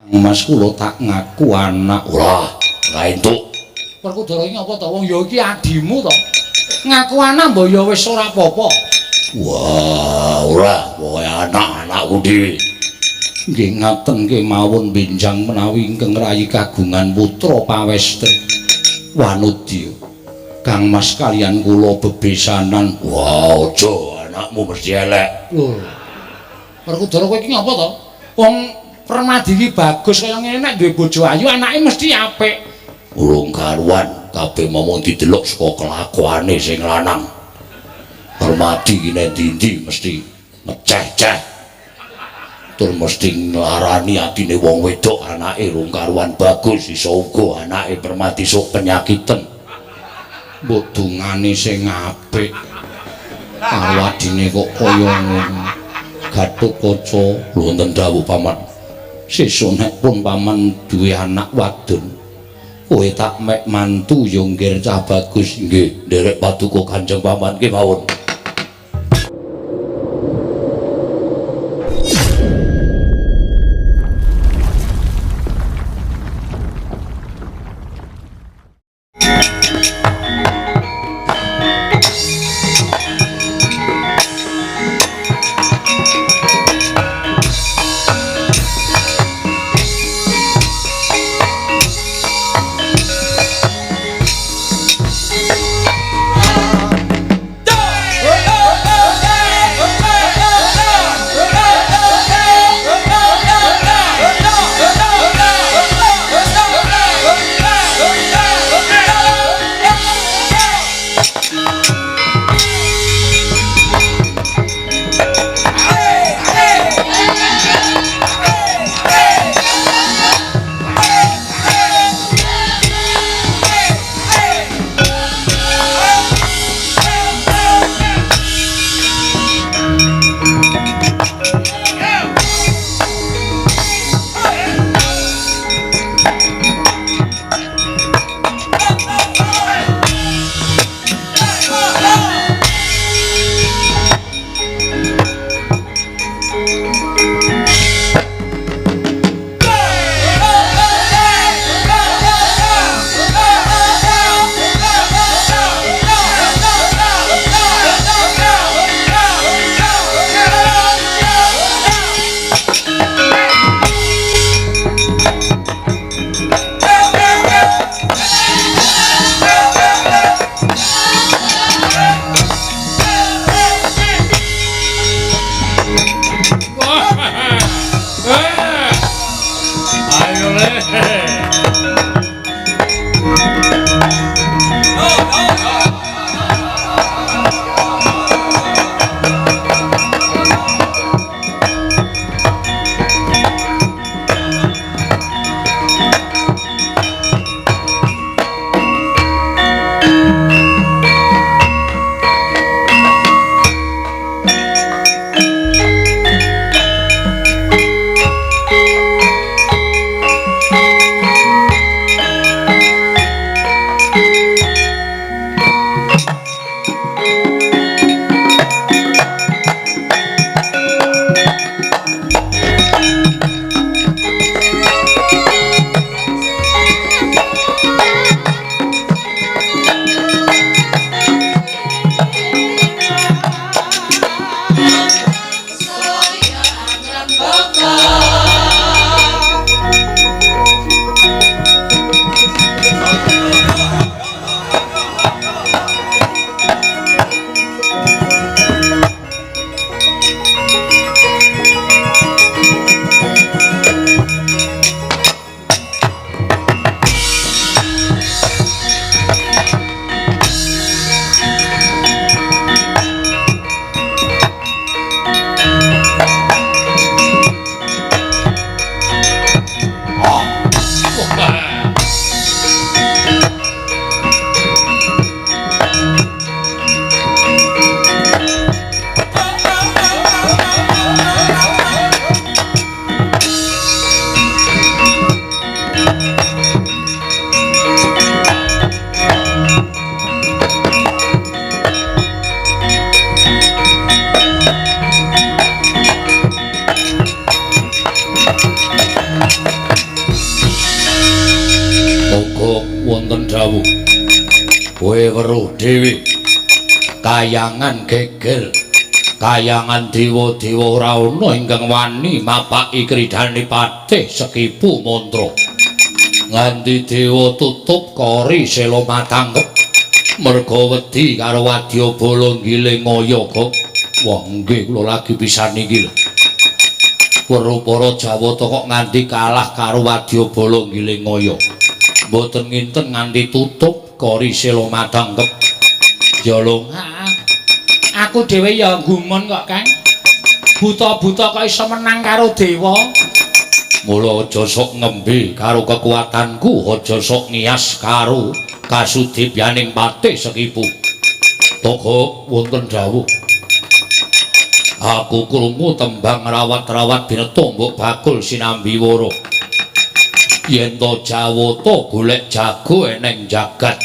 Mas kula tak ngaku anak. Ora, ora entuk. Werkudara iki apa to? Wong ya iki adimu to. Ngaku anak mbok ya wis ora apa-apa. Wah, ora, pokoke anak-anakku dhewe. Nggih ngaten kemawon benjang menawi ingkang rayi kagungan putra pawestri Wanudya. Kang Mas kalian kula bebesanan. Wah, aja anakmu mesti elek. Lho. Werkudara kowe iki ngapa to? Wong Permadi iki bagus kaya ngene nek duwe bojo ayu anake mesti apik. Urung karuan, kabeh momong didelok saka kelakuane sing lanang. Permadi iki nek ndi-ndi mesti ngeceh-ceh. Tur mesti nglarani atine wong wedok anake urung karuan bagus iso uga anake Permadi sok penyakiten. Mbok dungane sing apik. Karo adine kok kaya ngono. Gatotkaca, wonten dawuh paman. Sesuk nek pun paman duwe anak wadon, kowe tak mek mantu ya nggir cah bagus. Nggih, nderek paduka Kanjeng Paman kemawon. Wonten dawuh. Kowe weruh dhewe. Kayangan geger. Kayangan dewa-dewa ora ana ingkang wani mapaki kridhane Patih Sekipu Mantra. Nganti dewa tutup kori sela matangkep merga wedi karo wadyabala nggiling ngaya kok. Wah, nggih kula lagi pisan iki lho. Weruh para Jawata kok nganti kalah karo wadyabala nggiling ngaya. Mboten nginten nganti tutup kori sela matangkep. Jalung, aku dhewe ya gumun kok, Kang. Buta-buta kok iso menang karo dewa. Mula aja sok ngembe karo kekuatanku, aja sok ngiyas karo kasudibyaning Patih Sekipu. Togok, wonten dawuh. Aku krungu tembang rawat-rawat bineta mbok bakul sinambi wara. Yen to Jawata golek jago eneng jagat.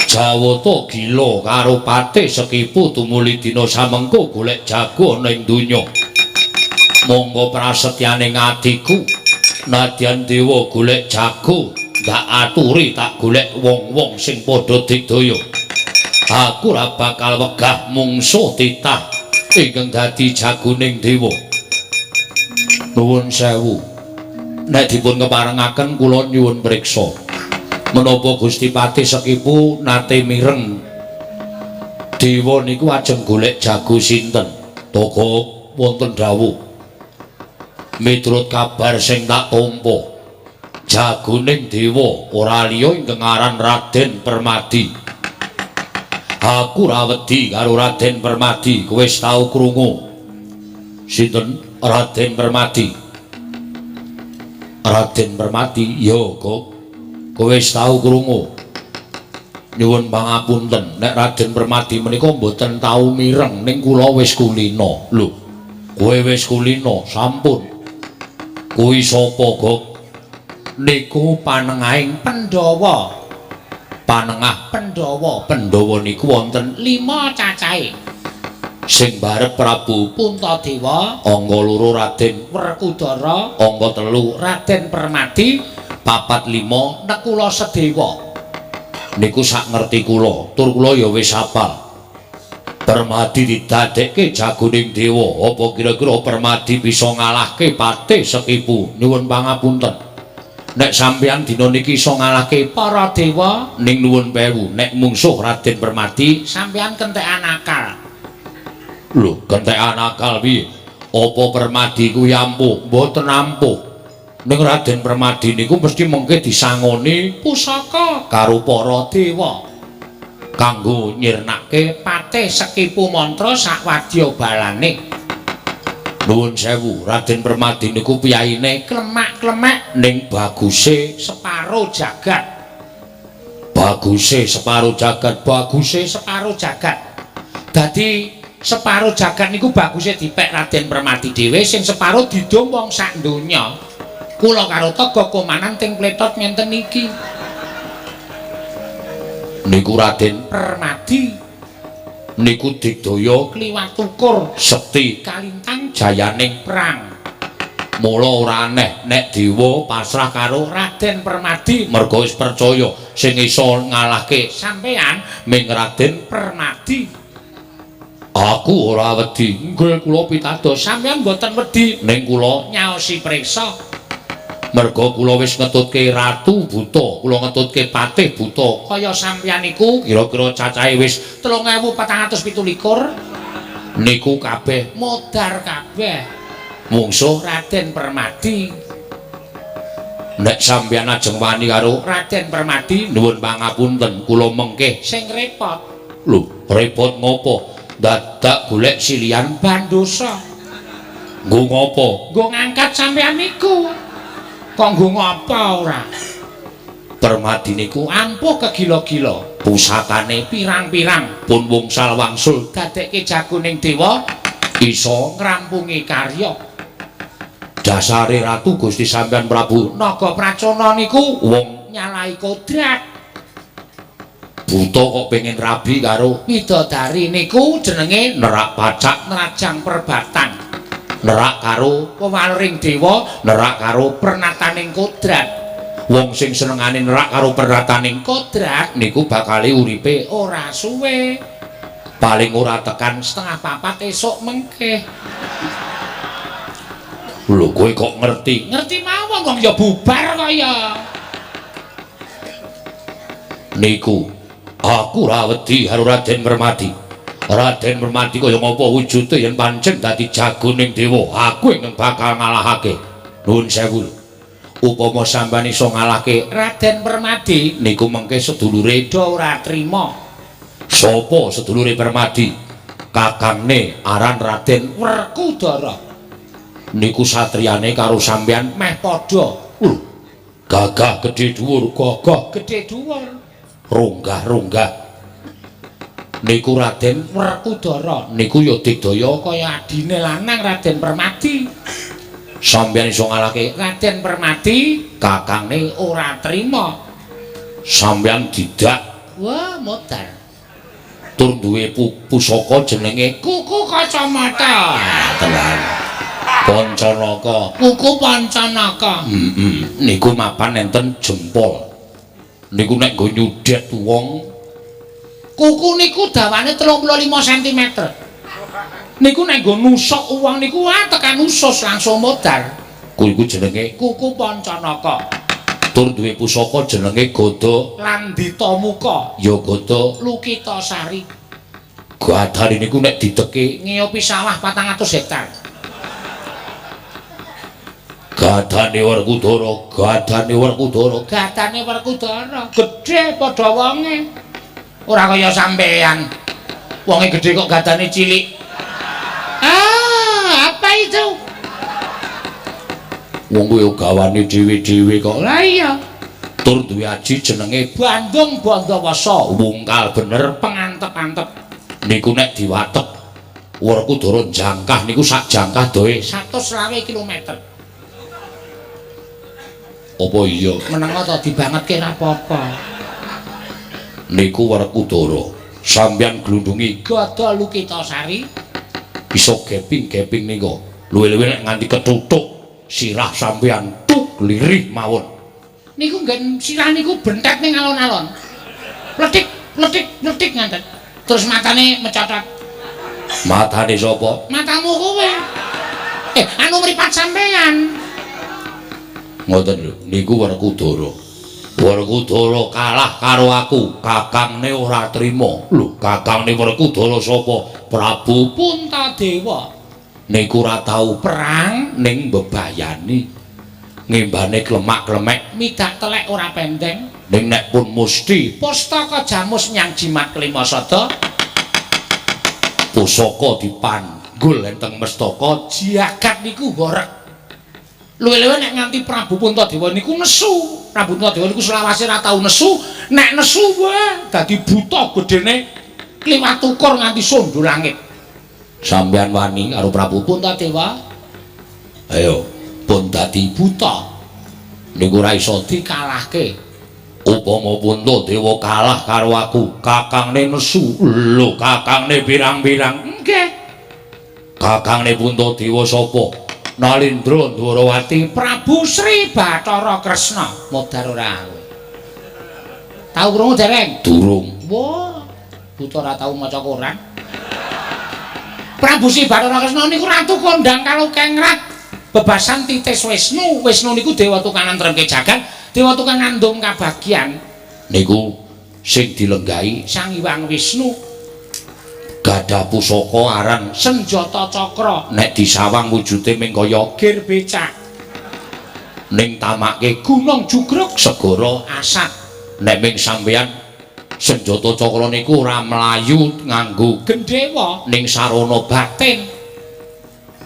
Jawata gila karo Patih Sekipu tumuli dina samengko golek jago ana ing donya. Monggo prasetyane atiku, nadyan dewa golek jago, ndak aturi tak golek wong-wong sing padha digdaya. Aku ora bakal wegah mungsuh titah ingkang dadi jagoning dewa. Nuwun sewu. Nek dipun keparengaken kula nyuwun priksa. Menapa Gusti Patih Sekipu nate mireng dewa niku ajeng golek jago sinten? Togok, wonten dawuh. Miturut kabar sing tak tampa, jagoning dewa ora liya ingkang aran Raden Permadi. Aku ora wedi karo Raden Permadi. Kowe wis tau krungu sinten Raden Permadi? Raden Permadi? Ya, kok kowe wis tau krungu? Nyuwun pangapunten, nek Raden Permadi menika mboten tau mireng, ning kula wis kulina. Lho, kowe wis kulina? Sampun. Kuwi sapa, Gok? Niku panengahing Pandhawa. Panengah Pandhawa. Pandhawa niku wonten 5 cacahe. Sing barep Prabu Puntadewa, angka 2 Raden Werkudara, angka 3 Raden Permadi, 4 5 Nekula Sedewa. Niku sak ngerti kula, tur kula ya wis hafal. Permadi didadekke jagoning dewa. Apa kira-kira Permadi bisa ngalahke Patih Sekipu? Nyuwun pangapunten. Nek sampeyan dina niki iso ngalahke para dewa, ning nuwun pewu, nek mungsuh Raden Permadi, sampeyan kentekan akal. Lho, kentekan akal piye? Apa Permadi kuwi ampuh? Mboten ampuh. Ning Raden Permadi niku mesti mengke disangoni pusaka karo para dewa kanggo nyirnake Patih Sekipu Mantra sak wadya balane. Nuwun sewu, Raden Permadi niku piyayine klemak-klemek ning baguse separo jagat. Baguse separo jagat, baguse separo jagat. Dadi separo jagat niku baguse dipek Raden Permadi dhewe, sing separo didum wong sak donya. Kula karo Togok komanan ting pletot ngenten iki. Niku Raden Permadi niku digdaya kliwat ukur sekti kalintang jayaning perang. Mula ora aneh nek dewa pasrah karo Raden Permadi, merga wis percaya sing iso ngalahke sampean ming Raden Permadi. Aku ora wedi. Nggih, kula pitados, sampean mboten wedi, ning kula nyaosi priksa. Merga kula wis ngetutke Ratu Buta, kula ngetutke Patih Buta. Kaya sampeyan niku kira-kira cacahe wis 3427. Niku kabeh modar kabeh. Mungsuh Raden Permadi. Nek sampeyan ajeng wani karo Raden Permadi, nuwun pangapunten, kula mengke sing repot. Lho, repot ngopo? Dadak golek silian bandosa. Nggo ngopo? Nggo ngangkat sampeyan niku. Kok nggo ngopo ora? Permadi niku ampuh kegila-gila. Pusakane pirang-pirang pun wungsal wangsul dadekke jagoning dewa iso ngrampungi karya. Dasare Ratu Gusti sampeyan Prabu Naga Pracona niku wong nyalahi kodrat. Buta kok pengen rabi karo widodari niku jenenge nerak pacak nerajang perbatang. Nerak karo wewalering dewa, nerak karo pernataning kodrat. Wong sing senengane nerak karo perataning kodrat niku bakale uripe ora suwe. Paling ora tekan 3:30 esuk mengke. Lho, kowe kok ngerti? Ngerti mawon, wong ya bubar kok ya. Niku aku ora wedi karo Raden Permadi. Raden Permadi kaya ngapa wujude yen pancen dadi jagoning dewa, aku ingkang bakal ngalahake. Nuwun sewu. Upama sampeyan iso ngalahke Raden Permadi niku mengke sedulure do ora trima. Sapa sedulure Permadi? Kakangne aran Raden Werkudara. Niku satriyane karo sampeyan meh padha. Gagah gedhe dhuwur, gagah gedhe dhuwur. Runggah-runggah. Niku Raden Werkudara niku ya digdaya kaya adine lanang Raden Permadi. Sampeyan iso ngalahke Raden Permadi, kakangne ora trima. Sampeyan didak, wah modar. Tur duwe pusaka jenenge kuku kacamata. Tenan. Pancanaka. Kuku Pancanaka. Heeh. Niku mapan enten jempol. Niku nek nggo nyudet wong, kuku niku dawane 35 cm. Niku nek nggo nusuk wong niku wah tekan usus langsung modar. Kuwi iku jenenge kuku Pancanaka. Tur duwe pusaka jenenge Gada Landita Muka, ya Gada Lukitasari. Gadane niku nek dideke ngeopi sawah 400 hektar. Gadane Werkudara, gadane Werkudara, gadane Werkudara gedhe padha wonge. Ora kaya sampean. Wonge gedhe kok gadane cilik. Ah, apa itu? Wong kuwi gawane dhewe-dhewe kok. Lah iya. Tur duwe aji jenenge Bandung Bandawasa, wungkal bener pengantep-antep. Niku nek diwatek Werkudara jangkah niku sak jangkah doe 125 km. Apa iya? Menengo to, dibangetke ra apa-apa. Niku Werkudara. Sampeyan glundungi Gada Lukitasari iso geping-geping nika. Luwih-luwih nek nganti ketutuk sirah sampeyan tuk lirih mawon. Niku nggen sirah niku bentet ning alon-alon. Pletik, pletik, pletik nganten. Terus matane mecotot. Matane sapa? Matamu kowe. Anu mripat sampeyan. Ngoten lho, niku Werkudara. Werkudara kalah karo aku, kakangne ora trima. Lho, kakangne Werkudara sapa? Prabu Puntadewa. Niku ora tau perang ning bebayani. Ngembane klemak-klemek, midak telek ora pendeng. Ning nek pun musti pustaka jamus nyang jimat kelima sada, pusaka dipanggul enten mestaka, jagat niku horeg. Luwih-luwih nek nganti Prabu Puntadewa niku nesu. Prabu Puntadewa niku selawase ora tau nesu, nek nesu wae dadi buta gedene kliwat ukur nganti sondo langit. Sampeyan wani karo Prabu Puntadewa? Ayo, pun dadi buta. Niku ora iso dikalahke. Upama Puntadewa kalah karo aku, kakangne nesu. Lho, kakangne pirang-pirang? Nggih. Kakangne Puntadewa sapa? Nalindra Ndwarawati Prabu Sri Bathara Kresna. Modar ora kowe? Tau krungu dereng? Durung. Wah, buta ora tau maca koran. Prabu Sri Bathara Kresna niku ratu kondang kalukengrat bebasan titis Wisnu. Wisnu niku dewa tukang nentremke jagat, dewa tukang ngandung kabagyan. Niku sing dilenggahi Sang Hyang Wisnu. Gadah pusaka aran Senjata Cakra. Nek disawang wujude ming kaya gir becak. Ning tamake gunung jugruk segara asat. Nek ming sampeyan Senjata Cakra niku ora mlayu nganggo gendhewa ning sarana batin.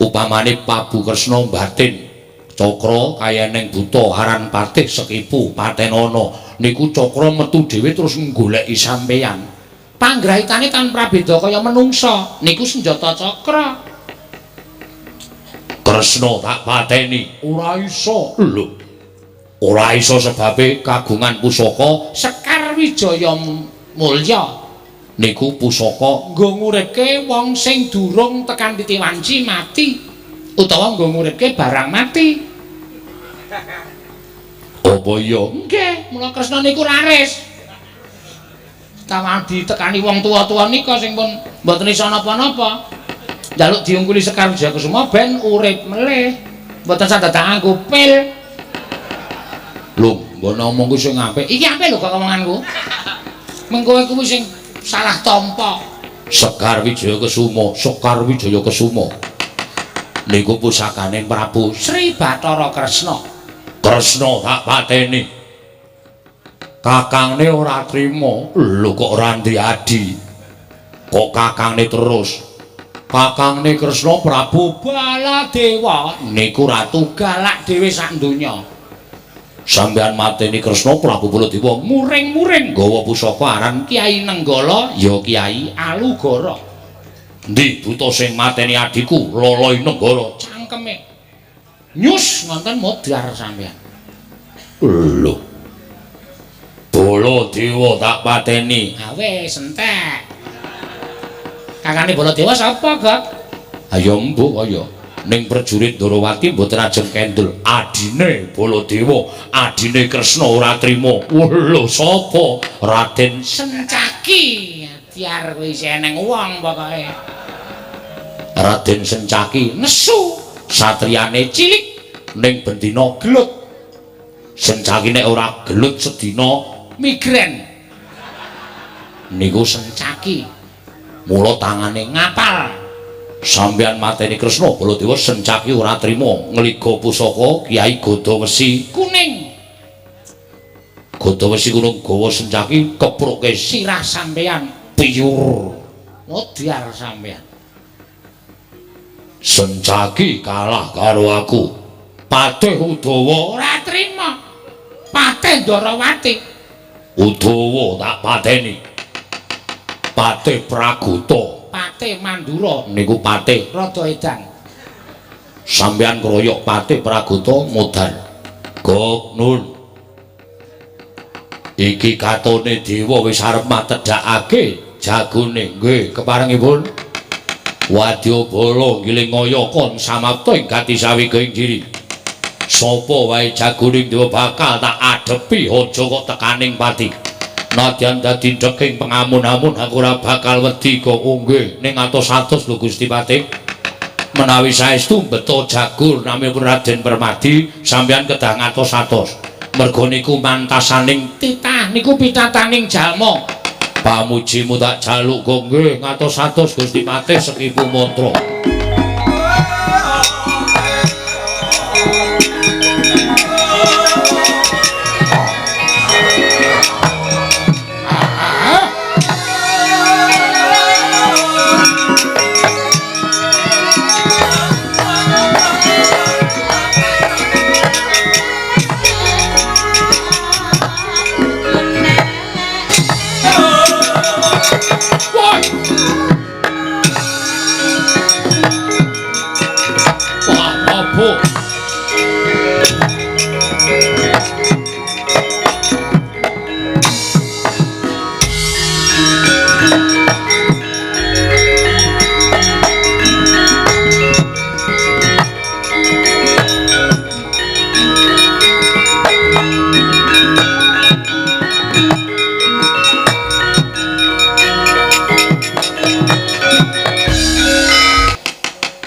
Upamane Prabu Kresna batin cakra kaya ning buta aran Patih Sekipu Patenana niku cakra metu dhewe terus nggoleki sampeyan. Panggrahitane tan prabeda kaya menungsa niku senjata cakra. Kresna tak pateni ora iso. Lho, ora iso sebabe kagungan pusaka Sekar Wijaya Mulya. Niku pusaka nggo nguripke wong sing durung tekan titi wanci mati utawa nggo nguripke barang mati. Apa Apa iya? Nggih, mula Kresna niku laris. Tawan ditekani wong tuwa-tuwa nika sing pun mboten iso napa-napa. Njaluk diungkuli Sekar Wijaya Kusuma ben urip melih. Mboten sah dadak nganggo pil. Lho, mbok ngomong kuwi sing apik. Iki apik lho kok omonganku. Mengko kowe kuwi sing salah tampa. Sekar Wijaya Kusuma, Sekar Wijaya Kusuma. Niku pusakane Prabu Sri Bathara Kresna. Kresna tak pateni. Kakangne ora trima. Lho kok ora ndri adi. Kok kakangne terus. Kakangne Kresna Prabu Baladewa niku ratu galak dhewe sak donya. Sampeyan mateni Kresna Prabu Baladewa muring-muring gawa pusaka aran Kyai Nenggala ya Kyai Alugara. Endi buta sing mateni adhiku Loloi Nenggala cangkeme. Nyus ngonten modar sampeyan. Lho. Baladewa tak pateni. Ha wis entek. Kakane Baladewa sapa, Gok? Ayo mbuh kaya ning prajurit Ndorowati mboten ajeng kendel. Adine Baladewa, adine Kresna ora trima. Lho sapa? Raden Sencaki. Diar kuwi isih eneng wong pokoke. Raden Sencaki nesu satriyane cilik ning bendina gelut. Sencaki nek ora gelut sedina migren. Niku Sencaki. Mula tangane ngapal. Sampeyan mateni Kresna Baladewa Sencaki ora trima ngliga pusaka Kyai Godhawesi kuning. Godhawesi kuning gawa Sencaki kepruke sirah sampeyan piyur. Modar sampeyan. Sencaki kalah karo aku. Patih Udawa ora trima. Patih Ndorowati Udawa tak pateni. Patih Praguta, Patih Mandura niku patih rada edan. Sampeyan kroyok Patih Praguta modar. Gok nun. Iki katone dewa wis arep matedhakake jagone. Nggih, keparengipun. Wadyabala ngiling ngaya kon samapta ing gati sawiga ing diri. Sapa wae jagoning dewa bakal tak adepi aja kok tekaning pati. Nadyan dadi deking pengamun-amun aku ora bakal wedi kok. Nggih, ning atos-atos lho Gusti Patih. Menawi saestu beto jagur naminipun Raden Permadi sampeyan kedah ngatos-atos. Merga niku mantasaning titah niku pitataning jalma. Pamujimu tak jaluk kok. Nggih, ngatos-atos Gusti Patih sekipu mantra.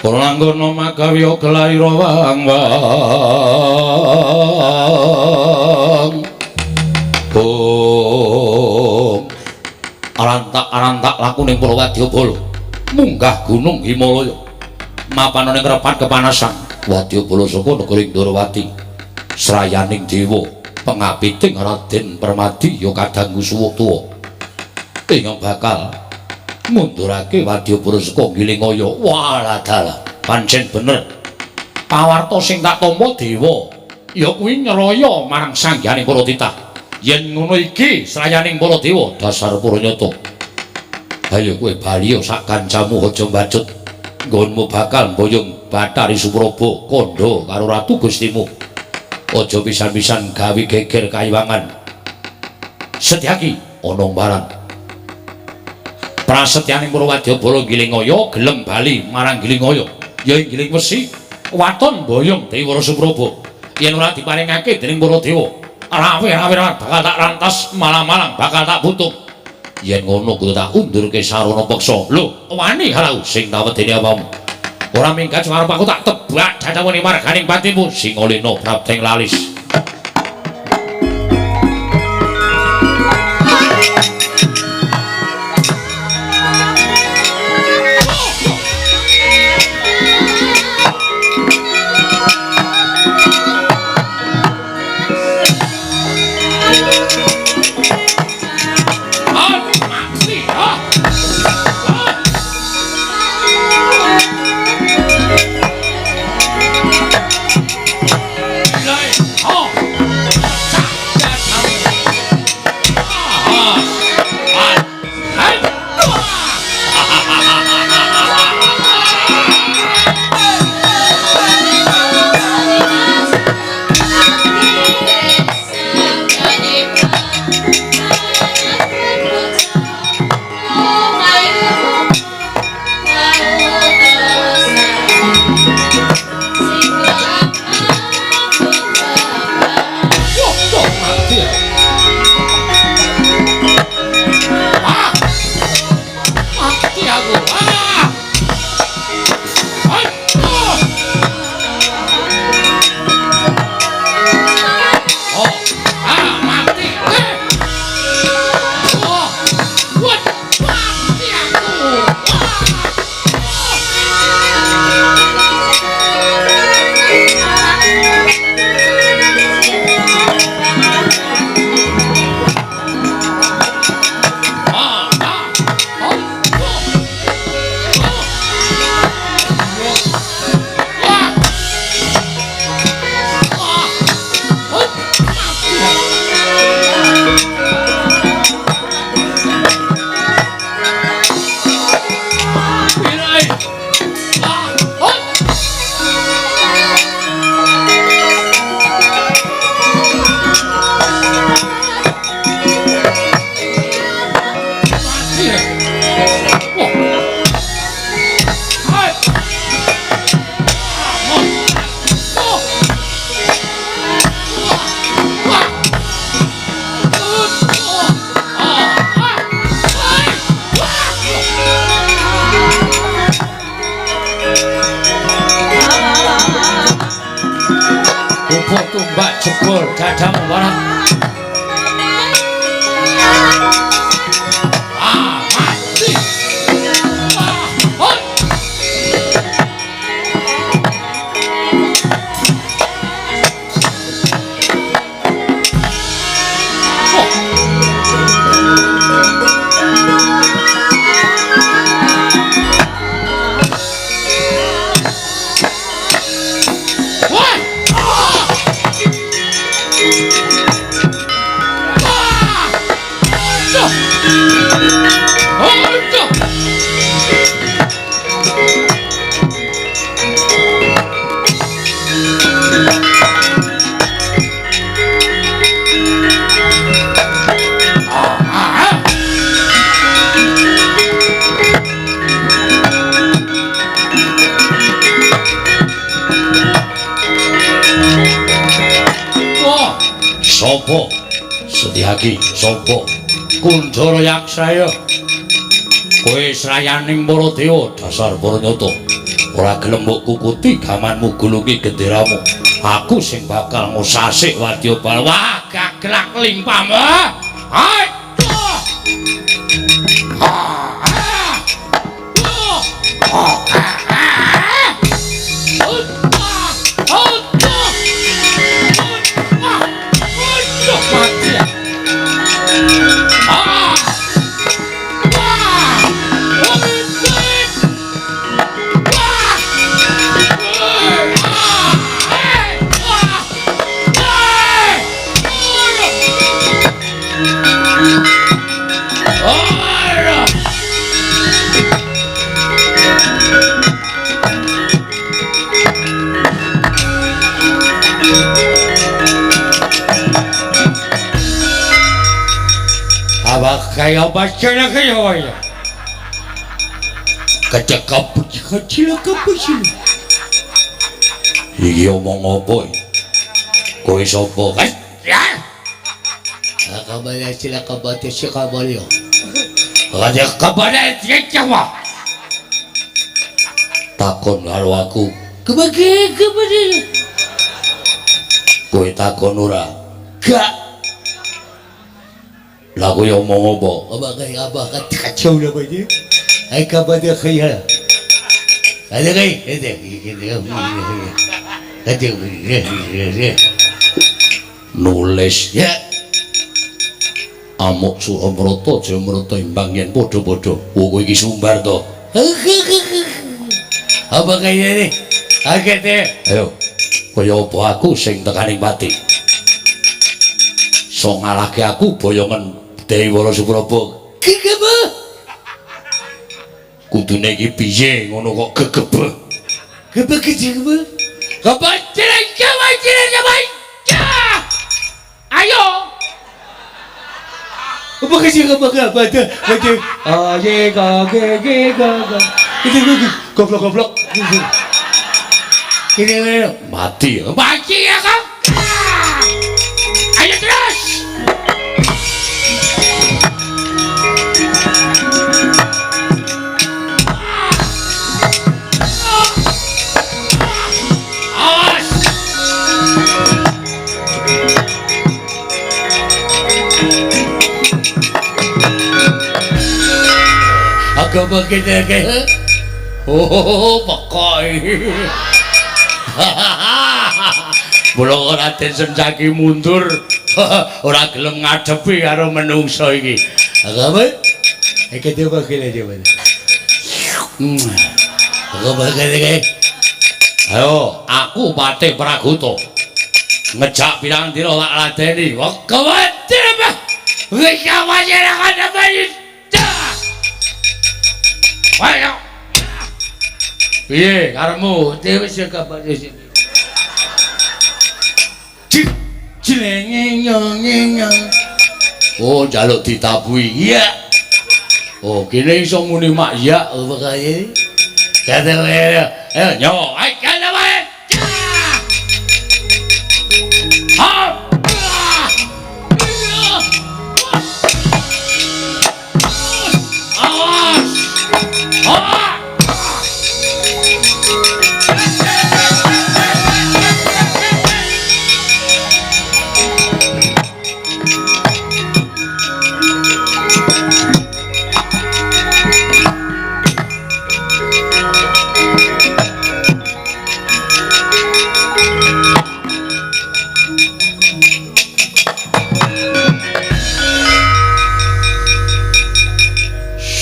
Langgana magawya kelaira wang wang. Om arantak-arantak lakuning para wadyabala munggah gunung Himalaya mapan ning repat kepanasan. Wadyabala saka negara Ndorowati srayaning dewa pengapiting Raden Permadi ya kadangku suwuk tuwa ingkang bakal mundurake wadyabala saka Ngiling-aya. Walah dalah, pancen bener pawarta sing tak tampa dewa ya kuwi nyraya marang sanghyane para titah. Yen ngono iki srayaning para dewa dasar para nyata. Ayo kowe bali sak kancamu aja mbacut. Nggonmu bakal mboyong Bathari Supraba kandha karo ratu Gustimu. Aja pisan-pisan gawe geger kayiwangan. Setyaki ana mbarang. Prasetyaning para wadyabala Ngiling-aya gelem bali marang Ngiling-aya. Ya ing Giling Wesi waton mboyong Dewa Supraba. Yen ora diparingake dening para dewa, Rawe-rawe bakal tak rantas, malang-malang bakal tak butuh. Yen ngono kudu tak undurke sarana peksa. Lho, wani halau sing tak wedeni apamu. Ora minggat arep aku tak tebak dadamu ning marganing patimu Singalena prapteng lalis. Jebol dadamu warang. Ah, mati. Ah, hoi. Oh. Wah! Sopo Setyaki sopo Kunjara Yaksaya kowe srayaning para dewa dasar para nyata ora gelem mbok kukuti gamanmu gulungi genderamu aku sing bakal ngusasik wadya bal wah gaglak limpamu hai Kaya baca kaya kecekap kecil kecil. Iki omong apa? Kowe sapa? Ya. Kabale sila kabate si kabale. Raja kabale cicawa. Takon karo aku. Kebagi kebagi. Kowe takon ora? Gak. Lah kowe omong apa? Apa kaya apa kacau lah kowe. Ai kabate khaya. Ada kai, ada. Nulis ya. Amuk Suramrata Jamrata imbang yen padha-padha. Oh kowe iki sumbar to. Apa kaya ini? Agete. Ayo. Kaya apa aku sing tekaning pati. So ngalahke aku boyongan Dewi Wara Supraba. Gegebeh. Kudune iki piye ngono kok gegebeh. Gebeh gegebeh. Kebacire kebacire kebacire. Ayo. Apa kecil apa apa ada ada a ye ga ge ge ga ga itu goblok goblok ini mati mati ya kau. Ayo terus. Awas. Agak begini, oh pokoknya, mula Raden Sencaki mundur, ora gelem ngadepi karo menungso iki. Agak apa? Iki coba kene coba. Agak begini. Ayo, aku Patih Pragoto. Ngejak pirang dina tak ladeni. Kewati apa? Wis kawajiran apa iki? Ayo. Piye karepmu? Dhewe wis kabar wis. Cik jenenge nyong. Oh, njaluk ditabuhi. Iya. Oh, kene iso muni mak ya apa kae? Kate ayo nyo. Ayo kene wae. Ha. Awas. Ah!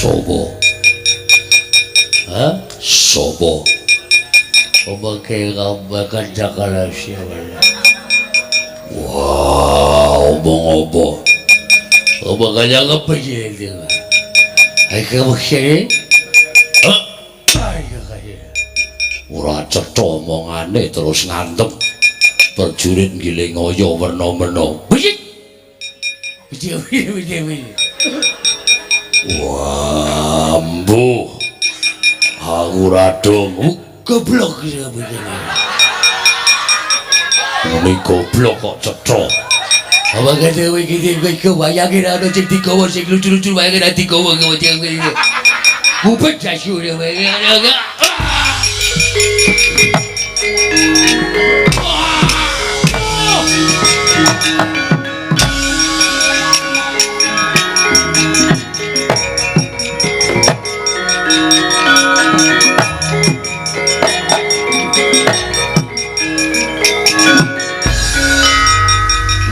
Sopo? Hah? Sopo? Wah, omong apa? Ora cetha omongane terus ngantem. Prajurit nggiling aya werna-werna. Wah, mbuh. Aku ora dong. Goblok ini goblok kok cetha. Apa kate kowe iki kowe wayange ana sing digawa sing lucu-lucu wayange ra digawa kowe. Mubet jasu kowe.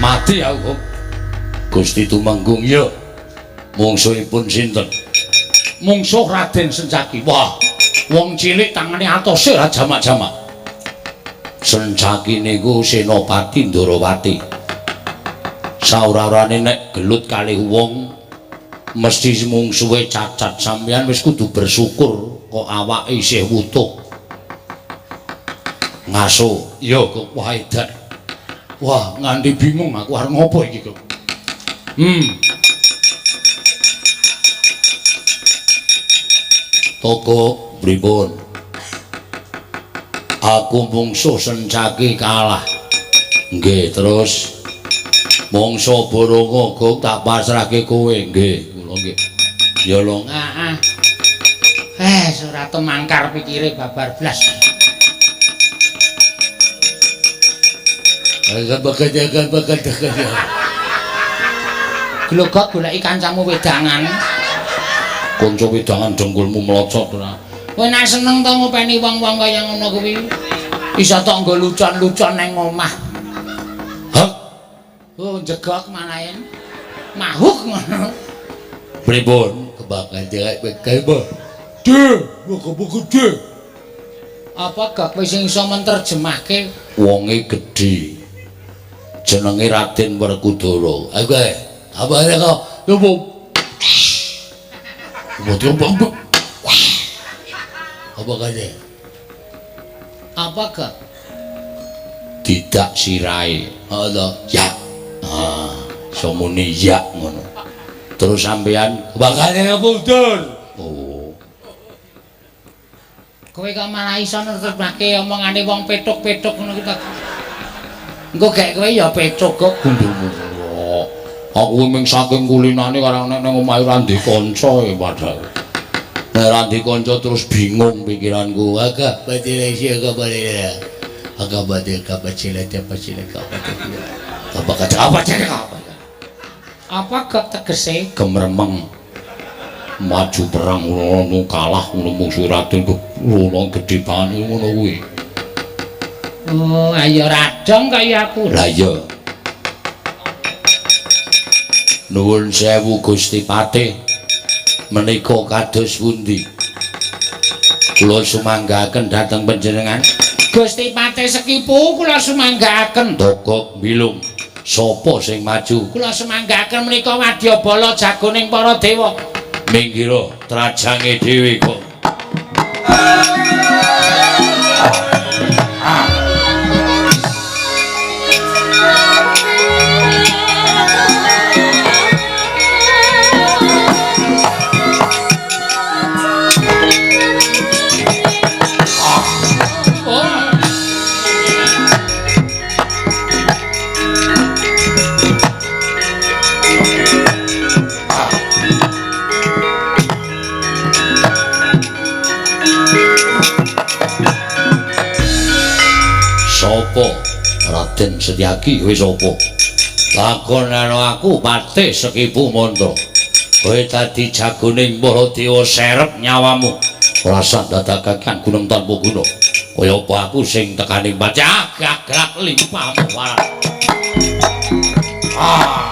Mati aku. Gusti Tumenggung ya. Mungsuhipun sinten? Mungsuh Raden Sencaki. Wah, wong cilik tangane atose ora jamak-jamak. Sencaki niku Senopati Ndorowati. Saura-urane nek gelut kalih wong mesti mungsuhe cacat. Sampeyan wis kudu bersyukur kok awake isih wutuh. Ngaso, ya kok wah edan. Wah, nganti bingung aku arep ngopo iki kok. Toko pripun? Aku mungsuh Sencaki kalah. Nggih, terus Mangsa Baronga gong tak pasrahke kowe nggih, kula nggih. Ya lho, heeh. Ora temangkar pikire babar blas. Glogok goleki kancamu wedangan. Kanca wedangan dengkulmu mlocot ora. Kowe nek seneng to ngopeni wong-wong kaya ngono kuwi. Iso tok nggo lucon-lucon nang omah. Hah? Oh, jegok malahen. Mahuk ngono. Pripun? Kebakan direk bekel. Gede, gede. Apa gak kowe sing iso menterjemahke wonge gedhe. Jenenge Raden Werkudara. Aku ae. Apa kok? Yo. Apa kene? Apa gak? Tidak sirahe. Heeh ya. Ah, iso muni ya ngono. Terus sampean bakane mundur. Oh. Kowe kok malah iso nerjemahke omongane wong petuk-petuk ngono ki ta. Engko gek kowe ya petuk kok gundulmu. Aku mung saking kulinane karo nek nang omahe ora ndek kanca ya padahal. Nek ora ndek kanca terus bingung pikiranku. Agak batire sia kabare. Agak batire kabacile tepacile kabacile. Apa kata apa cek apa? Apa gak tegese gemremeng maju perang ngono kalah ngono musuh Raden ngono gedhe banget ngono kuwi. Oh, ayo radong kaya aku. Lah iya. Nuwun sewu Gusti Patih. Menika kados pundi? Kula sumanggaken dhateng panjenengan. Gusti Patih Sekipu kula sumanggaaken. Togok bilung. Sapa sing maju? Kula sumanggaaken menika wadyabala jagoning para dewa. Minggiro trajange dhewe kok. Raden Setyaki wis apa? Lakonana aku Patih Sekipu Mantra. Kowe dadi jagoning para dewa serep nyawamu. Ora sah ndadakaken gunung tanpa guna. Kaya apa aku sing tekaning pacah gagrak limpahmu waras. Ah.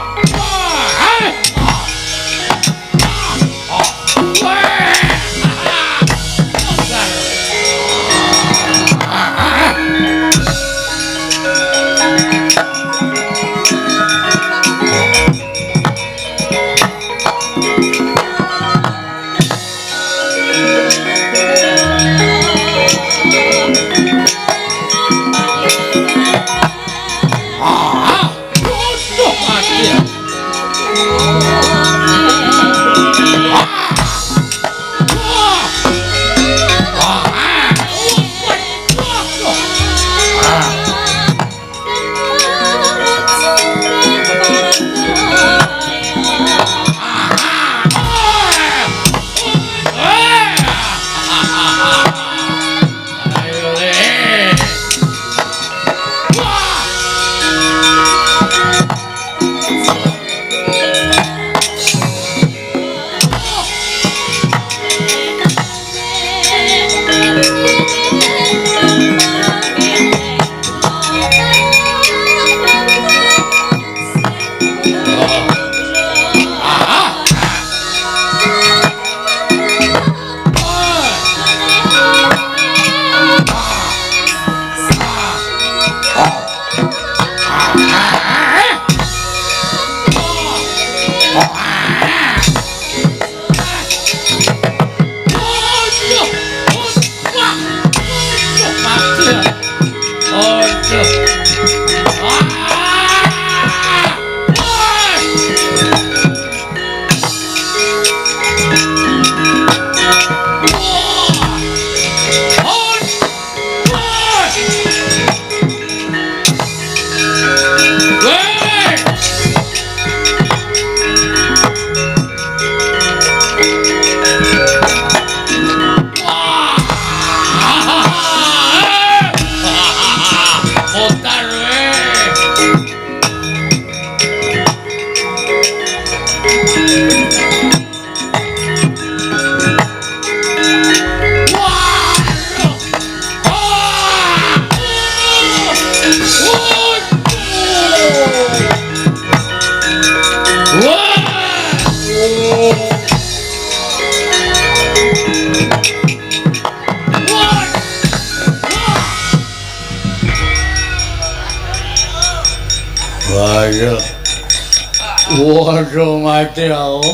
Waduh mati aku.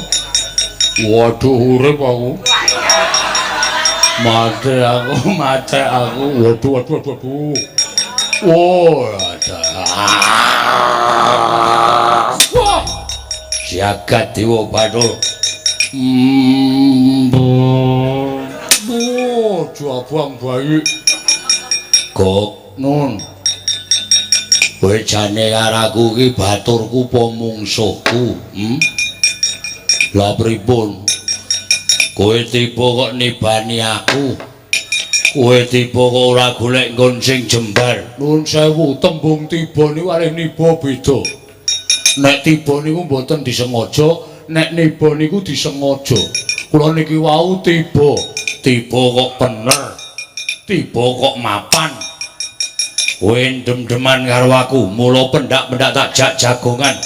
Waduh urip aku. Mati aku, mati aku. Waduh waduh waduh. Oh, ada. Wah. Jagat Dewa Bathara. Oh, jabang bayi. Gok nun. Kowe jane karo aku iki baturku apa mungsuhku? Hmm? Lah pripun? Kowe tiba kok nibani aku. Kowe tiba kok ora golek nggon sing jembar. Nuwun sewu, tembung tiba niku kalih niba beda. Nek tiba niku mboten disengaja, nek niba niku disengaja. Kula niki wau tiba, tiba kok bener. Tiba kok mapan. Kowe ndem-deman karo aku, mula pendak-pendak tak jak jagongan.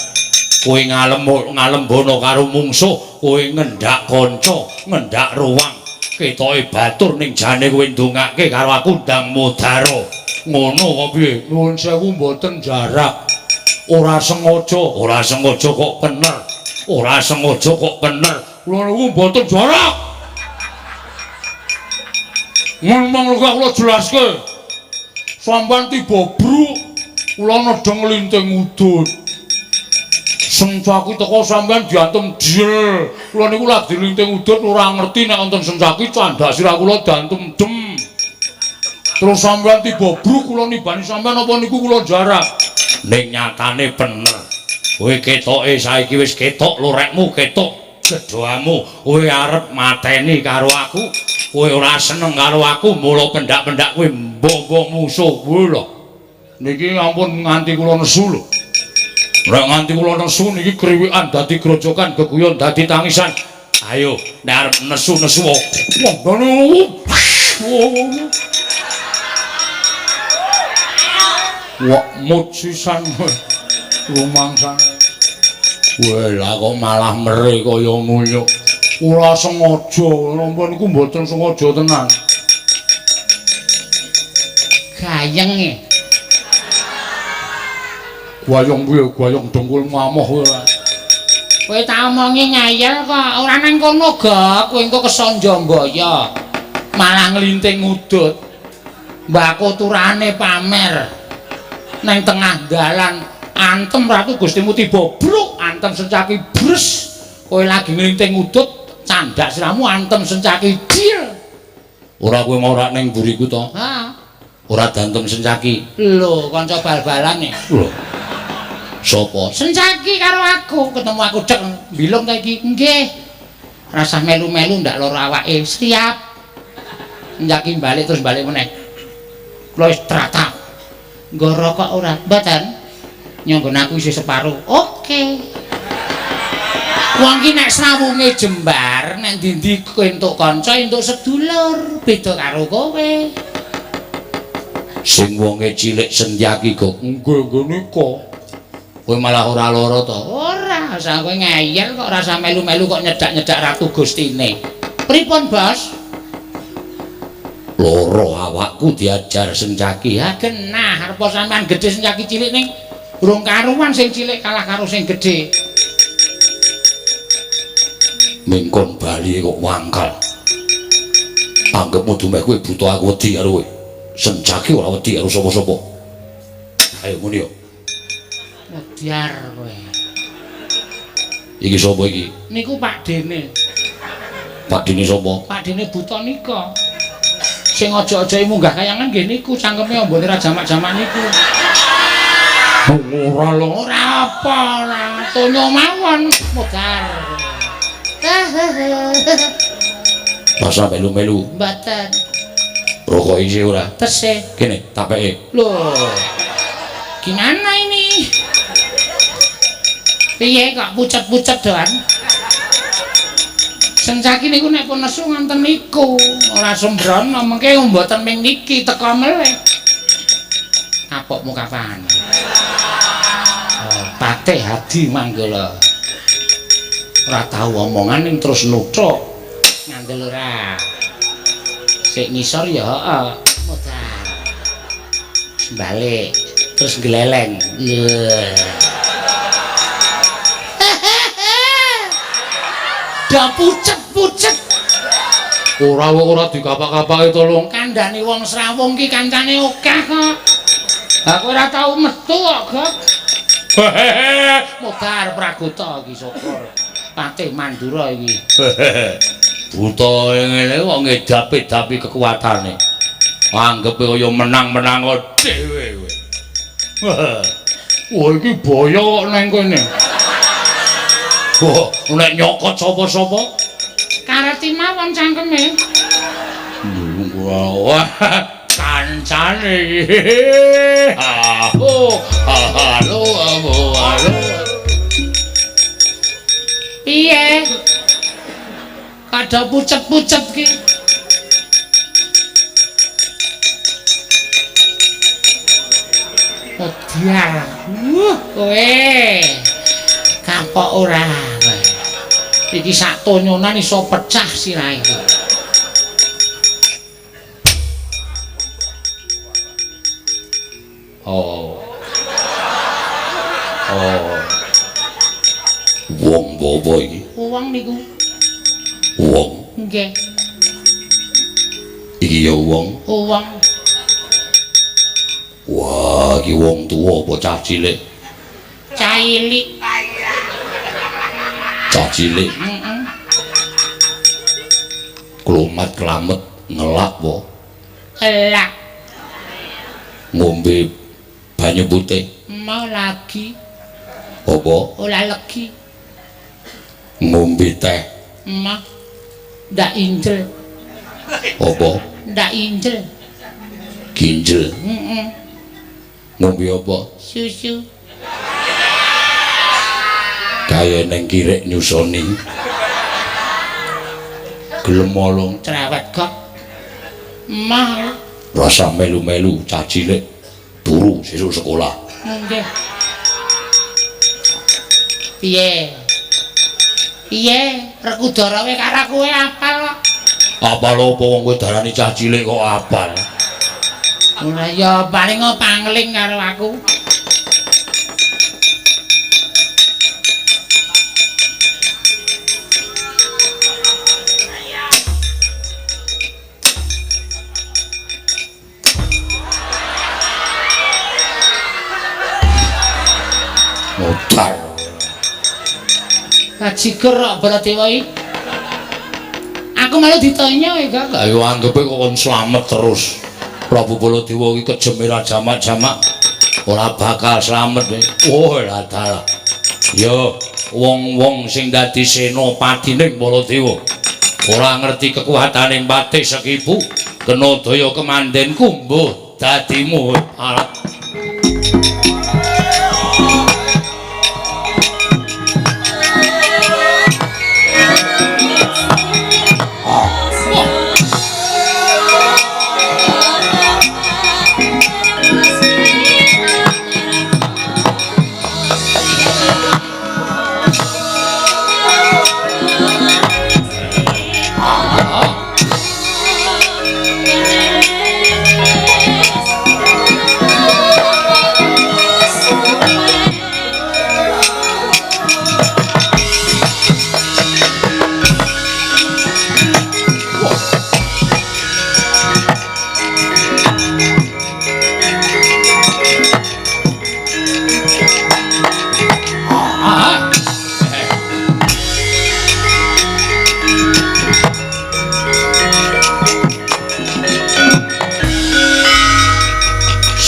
Kowe ngalembono karo mungsuh, kowe ngendak kanca, ngendak ruwang. Ketoke batur ning jane kowe ndongake karo aku ndang mudara. Ngono kok piye? Nuwun sewu mboten jarak. Ora sengaja, ora sengaja kok bener. Ora sengaja kok bener. Kula niku mboten jarak. Ngomong kok kula jelaske. Sampeyan tiba bruk, kula nedheng linting udut. Sencaki teko sampeyan diantem jel. Kula niku lagi linting udut ora ngerti nek wonten sencaki candhak sirah kula diantem dem. Terus sampeyan tiba bruk kula nibani sampeyan apa niku kula jarak. Ning nyatane bener. Kowe ketoke saiki wis ketok lorekmu, ketok gedhoamu. Kowe arep mateni karo aku. Kowe ora seneng karo aku, mula pendak-pendak kowe mbombo musuh kowe lho. Niki ampun nganti kula nesu lho. Nek nganti kula nesu niki kriwikan dadi grojokan, geguyon dadi tangisan. Ayo, nek arep nesu-nesu wah, mut sisan rumangsane. Weh, lah kok malah mere kaya ngono. Ora sengaja, napa niku mboten sengaja tenan. Gayeng e. Gayeng piye? Gayeng dengkul ngamoh kowe ora. Kowe tak omongi ngeyel kok, ora nang kono, Gok. Kowe engko kesanja mbaya. Malah nglinting udut. Mbako turane pamer. Nang tengah dalan antem Ratu Gustimu tiba bruk, antem sencaki bres. Kowe lagi nglinting udut, candhak siramu antem sencaki dil. Ora kowe mau ora ning mburiku to? Ha. Ora dantem sencaki. Lho, kanca bal-balan e. Lho. Sopo? Sencaki karo aku, ketemu aku cek bilung ta iki. Nggih. Rasah melu-melu ndak lara awake. Siap. Sencaki balik terus balik meneh. Kula wis tratap. Nggo rokok ora? Mboten. Nyanggon aku isih separo. Oke. Wong ki nek srawunge jembar, nek ndi-ndi entuk kanca, entuk sedulur, beda karo kowe. Sing wonge cilik Sentyaki kok nggih nggih nika. Kowe malah ora lara to? Ora, sak kowe ngeyel kok ora usah melu-melu kok nyedak-nyedak Ratu Gustine. Pripun, Bos? Loro awakku diajar Sencaki. Ha genah, arep sampean gedhe Sencaki cilik ning urung karuan sing cilik kalah karo sing gedhe. Mingkon bali kok wangkal. Anggepmu dumeh kowe buta aku wedi karo kowe. Sencaki ora wedi karo sapa-sapa. Ayo muni yo. Modyar kowe. Iki sapa iki? Niku Pak Dene. Pak Dene sapa? Pak Dene buta nika. Sing aja-aja munggah kayangan nggih niku cangkeme ambone ra jamak-jamak niku. Ora lho. Ora apa ora. Tonyo mawon modar. Masa melu-melu? Mboten. Rokok isih ora? Tesih. Kene tak peke. Lho. Gimana ini? Piye kok pucet-pucet doan? Sencaki niku nek pun nesu nganten niku, ora sembrono mengke mboten ming niki teka melih. Kapokmu kapan? Oh, Patih Hadi Manggala. Ora tau omongan ning terus nuthuk. Ngandel ora. Sik ngisor ya heeh. Modar. Balik terus gleleng. Da pucet-pucet. Ora wong ora dikapak-kapake to, Lung. Kandhane wong Srawung ki kancane akeh kok. Aku ora tau metu kok, Gok. Modar Pragota iki syukur. Patih Mandura iki. Buta ngene kok ngedapi-dapi kekuatane. Anggepe kaya menang-menang dhewe kowe. Wah, iki boyo kok nang kene. Wah, nek nyokot sapa-sapa kareti mawon cangkeme. Wah, kancane iki. Oh, halo, halo. Piye? Kada pucet-pucet ki. Modar. Kowe. Kapok ora kowe. Iki sak tonyonan iso pecah sirahe iki. Oh. Oh. Wong apa iki? Wong niku. Wong. Nggih. Iki ya wong. Wong. Wah, iki wong tuwa apa cah cilik? Cah cilik. Cah cilik. Heeh. Klomat klamet ngelak apa? Ngelak. Ngombe banyu putih. Mau lagi. Apa? Ora legi. Ngombe teh. Mah. Ndak injel. Apa? Ndak injel. Ginjel. Heeh. Ngombe apa? Susu. Kaya neng kirek nyusoni. Gelem olong cerewet kok. Mah. Rasa melu-melu cah cilik turu sesuk sekolah. Nggih. Piye? Piye? Rekudara kowe karo kowe apal kok. Apal apa wong kowe darani cah cilik kok apal? Ora ya paling pangling karo aku. Modar. Bajigur kok Baladewa iki. Aku malah ditanya ya, Kak. Lah yo anggepe kok kon slamet terus. Prabu Baladewa iki kejeme ra jamak-jamak ora bakal slamet. Oh, lah dalah. Yo wong-wong sing dadi senopatining Baladewa ora ngerti kekuatane Patih Sekipu, kena daya kemandenku mbuh dadimu alat.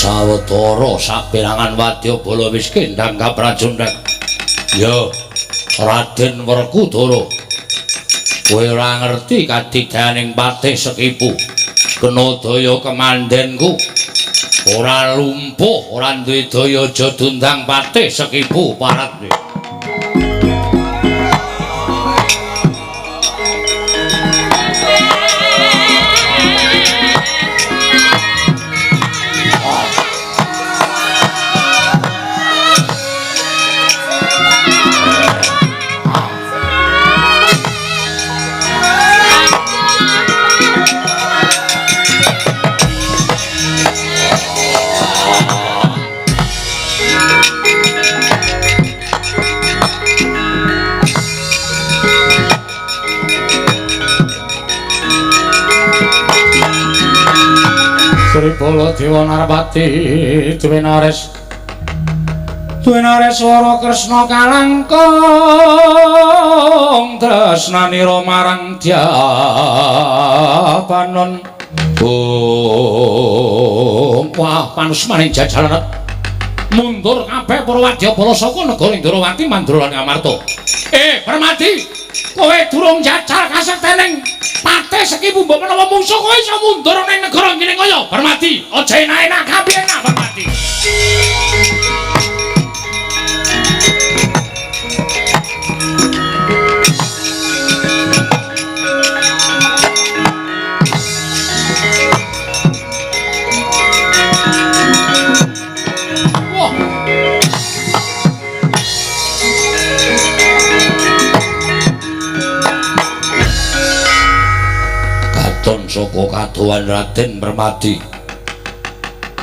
Sawetara saperangan wadyabala wis kendhang kaprajundhang. Ya, Raden Werkudara, kowe ora ngerti kadigdayaning Patih Sekipu. Kena daya kemandenku. Ora lumpuh, ora duwe daya aja dundang Patih Sekipu parat. Baladewa Narpati duwe nares swara Kresna kalangkung tresnanira marang Dyabanon. Oh, wah panusmaning jajalan mundur kabeh para wadyabala saka negara Indrawati Mandura lan Ngamarta. Permadi, kowe durung jajal kasektening Patih Sekipu mbok menawa mungsuh kowe iso mundur ning negara Ngiringkaya. Permadi, aja enak-enak kabeh enak Permadi. Saka kadohan Raden Permadi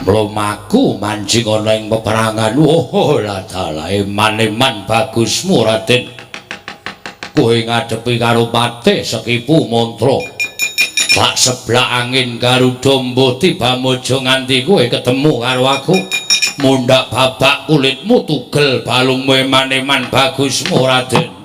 mlumaku manjing ana ing peperangan. Oh ladalah eman-eman bagusmu Raden, kowe ngadepi karo Patih Sekipu Mantra bak seblak angin Garuda mbuh tiba mojo nganti kowe ketemu karo aku, mundhak babak kulitmu tugel balungmu eman-eman bagusmu Raden.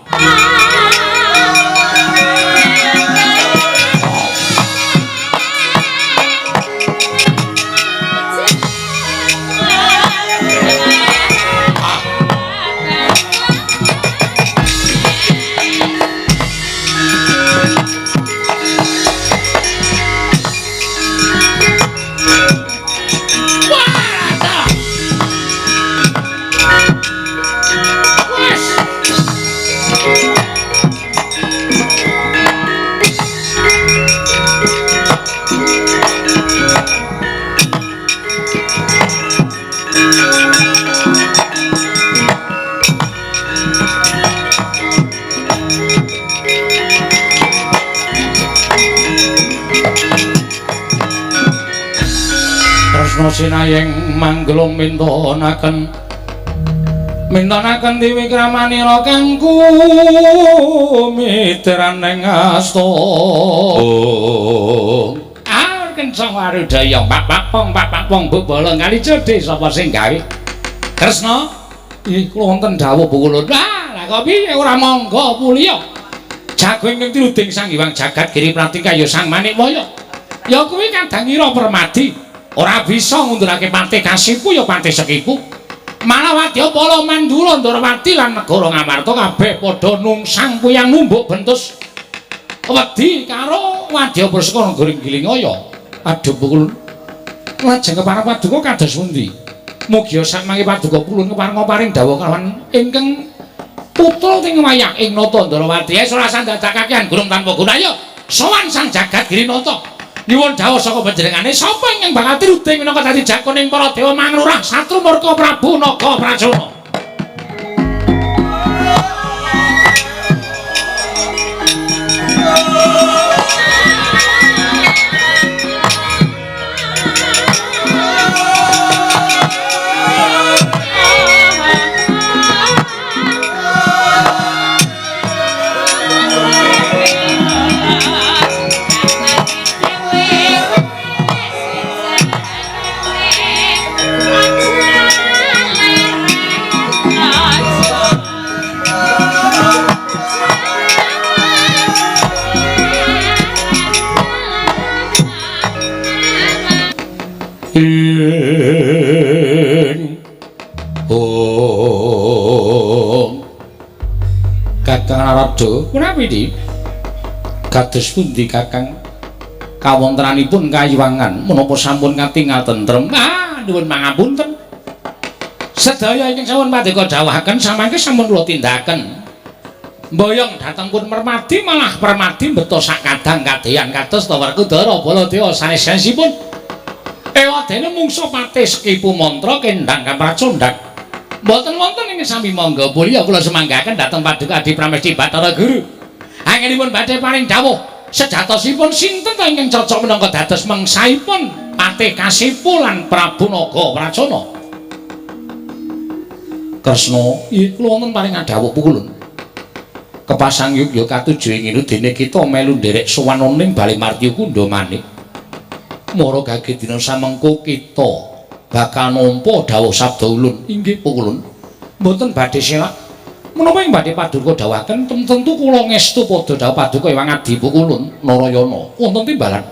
Sinayeng manggelung mintonaken mintonaken diwikramanira kangku mitran ing asta. Ah kencang warudaya pak-pak pong bebala kali cedhe sapa sing gawe Kresna? Ih kula wonten dawuh pukulun. Ah lah kok piye ora mangga puliya jago ingkang tiluding Sang Hyang Jagat Giri Pratika ya Sang Manikwaya ya kuwi kadangira Permadi ora bisa ngundurake Patih Kasipu ya Patih Sekipu. Malah wadyabala Mandura Ndrawati lan negara Ngamarta kabeh padha nungsang puyang numbuk bentus wedi karo wadyabala saka negara Gilingaya. Aduh pukul lajeng kepareng paduka kados pundi? Mugia sakmangke paduka pulun kepareng paring dawuh kalawan ingkang putra ting wayah ing Nata Ndrawati. Wis ora sandadak kakehan gurung tanpa guna. Ayo sowan Sang Jagat Girinata. Nyuwun dawuh saka panjenengane sapa ingkang bakal tiruding minangka dadi jagoning para dewa manglurah Satru Murka Prabu Naga Pracona. Kakang Narada, punapi di? Kados pundi Kakang? Kawontenanipun kayiwangan menapa sampun katingal tentrem? Ah, nuwun pangapunten. Sedaya ingkang sampun paduka dawuhaken samangke sampun kula tindakaken. Mboyong dhateng pun Permadi malah Permadi mbeta sakadang kadeyan kados ta Werkudara Baladewa sanes-sanesipun. Ewadene mungsuh Patih Sekipu Mantra kendhang kapracondhang. Mboten wonten ing sami mangga mulya kula semanggaken dhateng paduka Adi Pramesti Bathara Guru. Angenipun badhe paring dawuh sejatosipun sinten ta ingkang cocok minangka dados mangsaipun Patih Kasipu lan Prabu Naga Pracona. Kresna, ih kula wonten paring dawuh pukulun. Kepasang yugya katuju ing dene kita melu nderek sowan ning Bale Martya Kundha manik. Mara gage dina samengko kita bakal nampa dawuh sabda ulun. Inggih pukulun. Mboten badhe selak. Menapa ing badhe paduka dawuhaken tentu kula ngestu padha dawuh paduka Ewang Adi Pukulun Narayana. Wonten timbalan.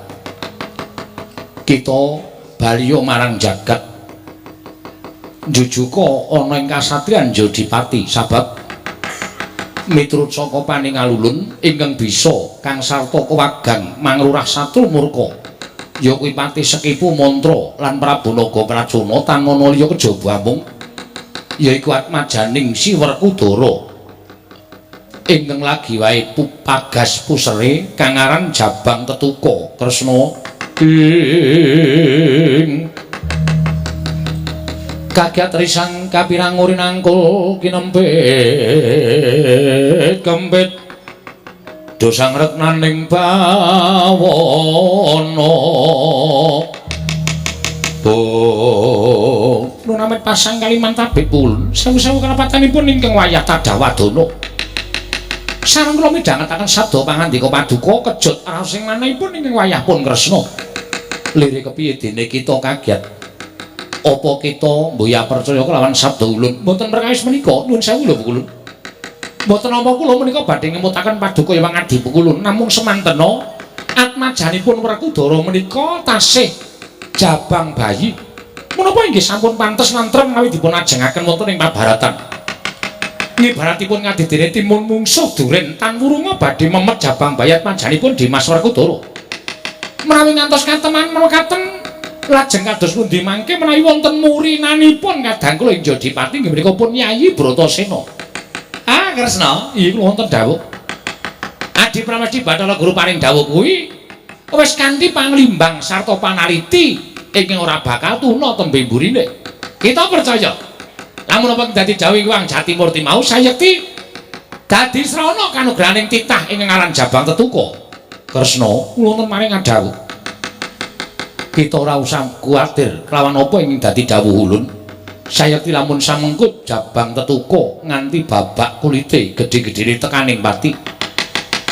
Kita baliya marang jagat. Njujuka ana ing kasatriyan Jodipati sabab miturut saka paningalulun ingkang bisa kang sarta kewagang mangrurah satru murka ya kuwi Patih Sekipu Mantra lan Prabu Naga Pracona tan ana liya kejaba amung yaiku atmajaning Si Werkudara ingkang lagi wae pagas pusere kang aran Jabang Tetuka Kresna ing kagiat risang kapirang urinangkul kinempit kempit dosang reknaning bawana oh lunamit pasang kaliman tabik pulun sewu-sewu kalepatanipun ingkang wayah tadawadana sareng kula midhangetaken sabda pangandika paduka kejut raos ing manahipun ingkang wayah pun Kresna lire kepiye dene kita kagiat apa kita mboya percaya kelawan sabda ulun mboten perkawis menika nuwun sewu lho Pukulun mboten nampa kula menika badhe ngemutaken paduka Hyang Adi Pukulun namung semantena atmajanipun Werkudara menika tasih jabang bayi menapa inggih sampun pantes nantrem menawi dipun ajengaken wonten ing pabaratan ngibaratipun ngadidene timun mungsuh duren tan wurunga badhe memet jabang bayi atmajanipun Dimas Werkudara menawi ngantos kateman mekaten lajeng kados pundi mangke menawi wonten murinanipun kadang kula ing Jodipati inggih menika pun Yayi Bratasena. Ah Kresna, iya kula wonten dawuh. Adi Pramesti Bathara Guru paring dawuh kuwi wis kanthi panglimbang sarta panaliti ingkang ora bakal tuna tembe mburine. Kita percaya. Lamun apa dadi dawuh Hyang Jatimurti mau sayekti dadi srana kanugrahaning titah ingkang aran Jabang Tetuka. Kresna, kula wonten maring adhawuh. Kita ora usah kuwatir kelawan apa ing dadi dawuh ulun. Sayekti lamun samengkut Jabang Tetuka nganti babak kulite gedhe-gedhene tekaning pati.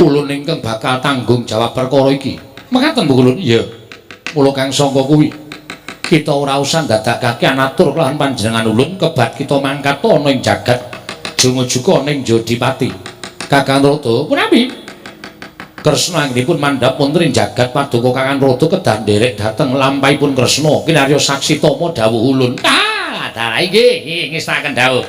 Ulun ingkang bakal tanggung jawab perkara iki. Mekaten Bu Ulun? Iya. Mula kang sangka kuwi kita ora usah ndadakake anatur kelawan panjenengan ulun kebat kita mangkat ana ing jagat jungujuka ning Jodipati. Kakang Rada punapi? Kresna anggenipun mandhap wonten ing jagat paduka Kakang Rada kedah nderek dhateng lampahipun Kresna kinarya saksi tama dawuh ulun. Ah, dalah inggih ngestaken dawuh.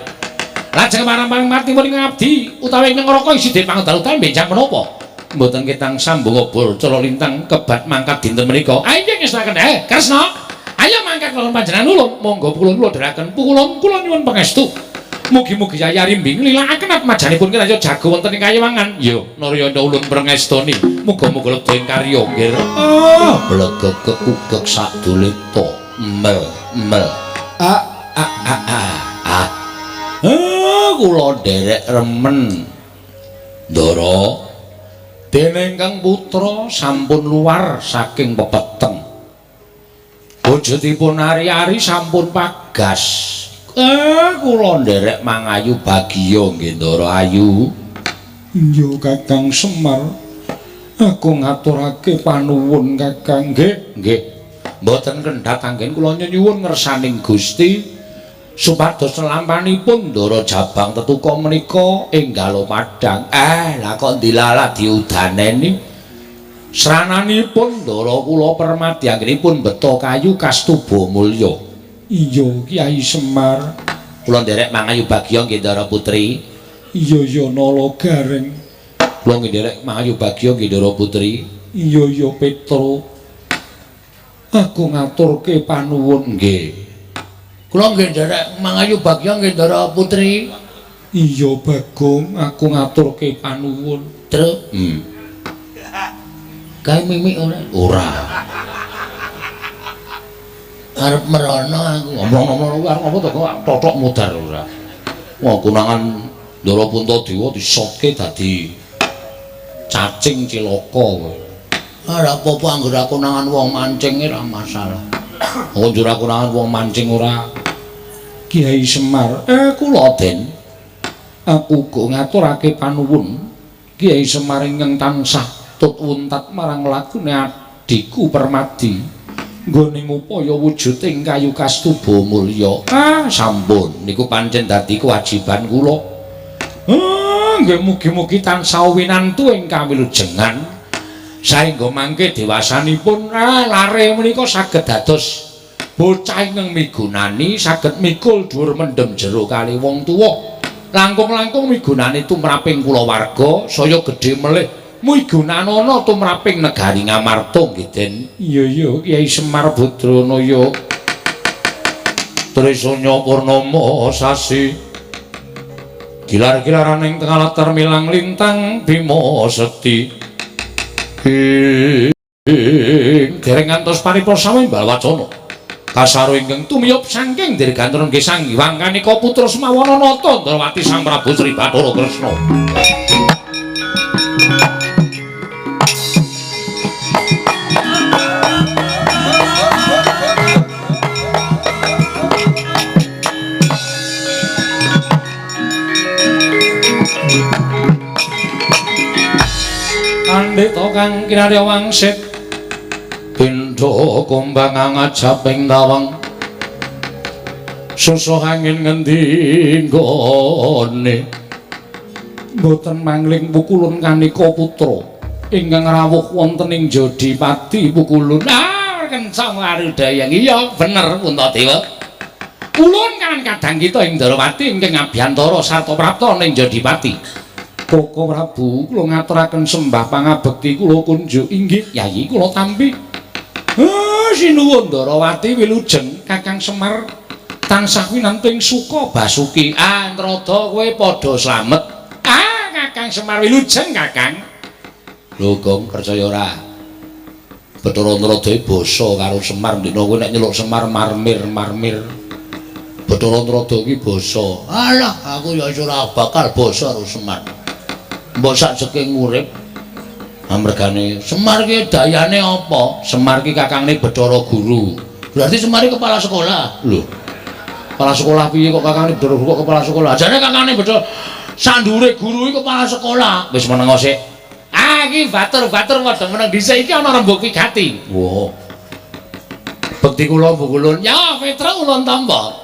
Lajeng marang martipun ing abdi utawi ing neraka isi den pangdalu benjang menapa? Mboten ketang sambung obor cala lintang kebat mangkat dinten menika. Ah inggih ngestaken. Kresna, ayo mangkat kula panjenengan ulun. Monggo kula kula dherekaken pukulun kula nyuwun pangestu. Mugi-mugi Yai Arimbing nglilakaken atmajanipun kinarya jago wonten ing kayewangan. Ya, Narayana ulun prengestoni. Muga-muga lebda ing karya nggih. Ah, blegek kekugek sadulita. Mel, mel. Ah, ah, ah, ah. Ah. Ah, kula nderek remen. Ndara, dene ingkang putra sampun luar saking pepeteng. Wujudipun ari-ari sampun pagas. Kula nderek mangayu bagya nggih Ndara Ayu. Iya Kakang Semar. Aku ngaturake panuwun Kakang nggih, nggih. Mboten kendhat anggen kula nyuwun ngersaning Gusti supados lampanipun Ndara Jabang Tetuka menika enggal padhang. Lah kok dilala diudaneni. Srananipun Ndara kula permadi anggenipun beto kayu kastuba mulya. Iya Kyai Semar. Kula nderek mangayu bagya nggih Ndara Putri. Iya ya Nala Gareng. Kula nggih nderek mangayu bagya nggih Ndara Putri. Iya ya Petro. Aku ngaturke panuwun nggih. Kula nggih nderek mangayu bagya nggih Ndara Putri. Iya Bagong, aku ngaturke panuwun. Tru. Kae mimik ora? Ora. Arep merono aku. Ngomong-ngomong arep apa to kok totok mudar ora. Wah, konangan Ndara Puntadewa disotke dadi cacing cilaka kowe. Ora apa-apa anggere aku nangan wong mancing ora masalah. Oh, njur aku nangan wong mancing ora. Kiai Semar, kula Den. Aku uga ngaturake panuwun Kiai Semar ingkang tansah tut wuntat marang lakune adhiku Permadi. Nggone ngupaya wujuding kayu kastuba mulya. Ah, sampun niku pancen dadi kewajiban kula. Ah, nggih mugi-mugi tansah winantu ing kawilujengan saengga mangke dewasanipun lare menika saged dados bocah ingkang migunani, saged mikul dhuwur mendhem jero kali wong tuwa. Langkung-langkung migunani tumraping kulawarga saya gedhe melih migunanana tumraping negari Ngamarta nggih Den. Iya iya Kyai Semar Badranaya. Trisanya purnama sasi gilar-gilaran ing tengah latar milang lintang Bima Seti. Ing dereng ngantos pariprasa imbal wacana. Kasaro ingkang tumiyup saking dirgantara nggih Sang Hyang Kanika Putra Semawana Nata Ndrawati Sang Prabu Sri Bathara Kresna. Pandhita kang kinarya wangsit pindha kumbang ngajap ing tawang susuh angin ngendi nggone mboten mangling pukulun kanika putra ingkang rawuh wonten ing Jodipati pukulun. Ah, kencang arudayang. Iya bener Puntadewa. Ulun kan kadang kita ing Ndarawati ingkang abiyantara sarta prapta ning Jodipati. Koko Prabu kula ngaturaken sembah pangabekti kula kunjuk. Inggih Yayi kula tampi. Sinuwun Ndarawati wilujeng Kakang Semar tansah winantu ing suka basuki. Ah, Antrada kowe padha slamet. Ah, Kakang Semar wilujeng Kakang. Lho Gong, percaya ora? Bathara Antrada basa karo Semar ndekno kowe nek nyeluk Semar marmir-marmir. Bathara Antrada iki basa. Alah, aku ya ora bakal basa karo Semar. Mbok sak jeking urip amergane Semar ki dayane apa? Semar ki kakangne Bathara Guru. Berarti Semar ki kepala sekolah. Lho. Kepala sekolah piye kok kakangne Bathara Guru kok kepala sekolah? Jane kakangne Bathara sandure guru iki kepala sekolah. Wis meneng sik. Ah iki batur-batur padha meneng dhisik iki ana rembug wigati. Wah. Bekti kula Pukulun. Ya, Petra ulun tampa.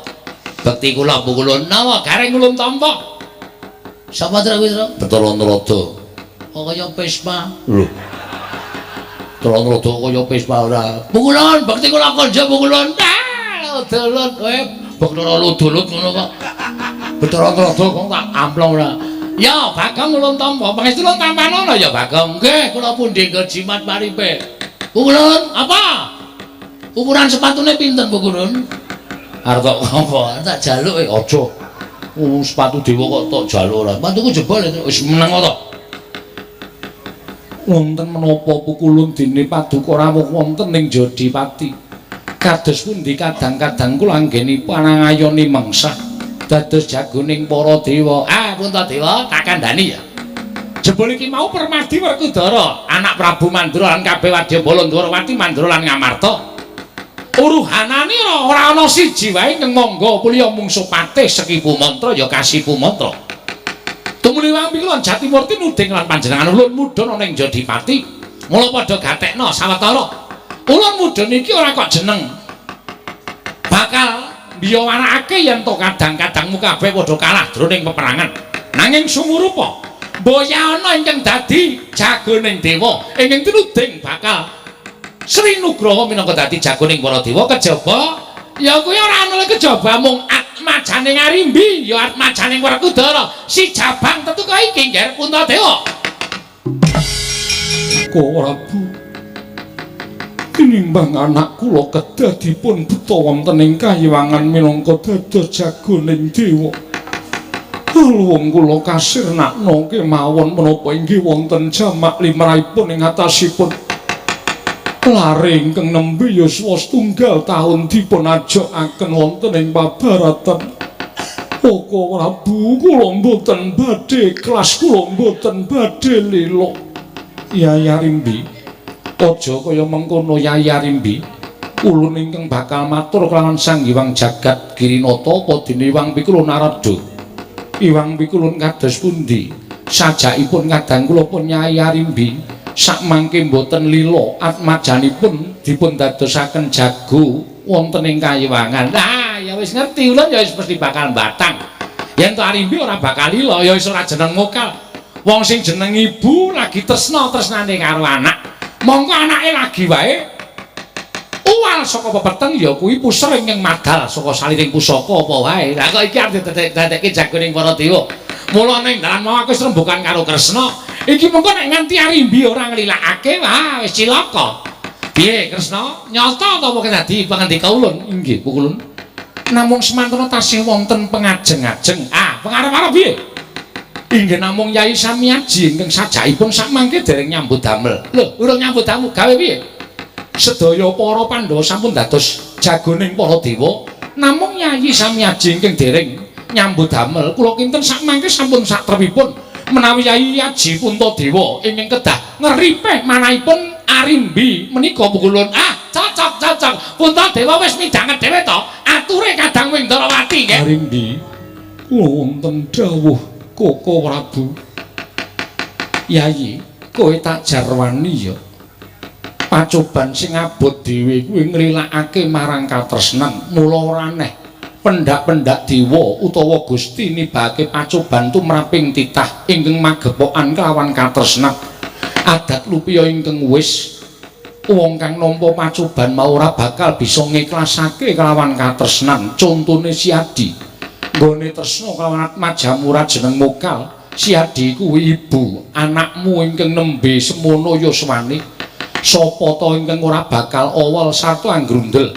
Bekti kula Pukulun. Nawa gareng ulun tampa. Sapa Tra kuwi, Tra? Bathara Antrada. Kok kaya Vespa. Lho. Bathara Antrada kaya Vespa ora. Pukulun, bekti kula konjo Pukulun. Ah, dolut kowe Bathara ludulut ngono kok. Bathara Antrada kok tak amplong ora. Ya, Bagong ulun tampa. Pangestu ulun tampanono ya, Bagong. Nggih, kula pundi nggo jimat paripe. Pukulun, apa? Ukuran sepatune pinten, Pukulun? Arep tok apa? Tak jaluk e aja. Sepatu dewa kok tok jaluk ora. Sepatuku jebol wis meneng to. Wonten menapa Pukulun dene paduka rawuh wonten ing Jodipati. Kados pundi kadang-kadang kula anggenipun ngayoni mengsah dados jagoning para dewa. Ah, Puntadewa, tak kandhani ya. Jebul iki mau Permadi Werkudara, anak Prabu Mandura lan kabeh wadyabala Ndwarawati Mandura lan Ngamarta. Uruhanane ora ana siji wae ingkang mangga puliya mungsuh patih Sekipu Mantra ya Kasipu Mantra. Tumuli wampi lan Jatimurti nuding lan panjenengan ulun mudhun ana ing Jodipati. Mula padha gatekna sawetara. Ulun mudhun iki ora kok jeneng. Bakal mbiyawarakake yen to kadang-kadangmu kabeh padha kalah jroning peperangan. Nanging sumurupa mboya ana ingkang dadi jagoning dewa ingkang tinuding bakal Sri Nugraha minangka dadi jagoning para dewa kejaba ya kuwi ora ana kejaba mung atmajane Arimbi ya atmajane Werkudara si Jabang tetuka iki Ngger Puntadewa. Prabu tinimbang anak kula kedah dipun buta wonten ing kayiwangan minangka dados jagoning dewa. Luwung kula kasirnakna kemawon menapa inggih wonten jamak limrahipun ing atasipun lare ingkang nembe yuswa setunggal taun dipun ajokaken wonten ing pabaratan. Koko Prabu kula mboten badhe ikhlas, kula mboten badhe lila. Yai Arimbi, aja kaya mengkono Yai Arimbi. Ulun ingkang bakal matur kelawan Sang Hyang Jagat Girinata apa dene Iwang Pikulun Narada. Iwang Pikulun kados pundi? Sajakipun kadang kula pun Yai Arimbi. Sakmangke mboten lila atmajanipun dipun dadosaken jago wonten ing kayiwangan. Lah ya wis ngerti ulun ya wis mesti bakal batang. Yen to Arimbi ora bakal lila ya wis ora jeneng mokal. Wong sing jeneng ibu lagi tresna tresnane karo anak. Mongko anake lagi wae uwal saka pepeteng ya kuwi puser ingkang madal saka saliring pusaka apa wae. Lah kok iki arep didadekke jagoning para dewa. Mula ning dalan mau aku wis rembukan karo Kresna. Iki mengko nek nganti Arimbi ora nglilakake, wah wis cilaka. Piye Kresna? Nyata ta apa dadi pangandika ulun? Inggih, Pukulun. Namung semantana tasih wonten pengajeng-ajeng. Ah, pengarep-arep piye? Inggih namung Yai Samiaji ingkang sajakipun sakmangke dereng nyambut damel. Lho, urung nyambut damel gawe piye? Sedaya para Pandhawa sampun dados jagoning para dewa, namung Yai Samiaji ingkang dereng nyambut damel. Kula kinten sakmangke sampun satrepipun menawi Yai Aji Puntadewa ingkang kedah ngeripeh manahipun Arimbi menika Pukulun. Ah, cocok cocok. Puntadewa wis midhanget dhewe to. Ature Kadang Wingdarawati nggih. Arimbi, kula wonten dawuh Koko Prabu. Yai, kowe tak jarwani ya. Pacoban sing abot dhewe kuwi nglilakake marang katresnan, mula ora aneh pendak-pendak dewa utawa Gusti nibake pacoban tumraping titah ingkang magepokan kelawan katresnan. Adat lupiya ingkang wis wong kang nampa pacoban mau ora bakal bisa ngiklasake kelawan katresnan. Contone Siadi nggone tresna kelawan atmajamu ora jeneng mokal. Siadi kuwi ibu anakmu ingkang nembe semono yuswane. Sapa ta ingkang ora bakal awal sarta anggrundel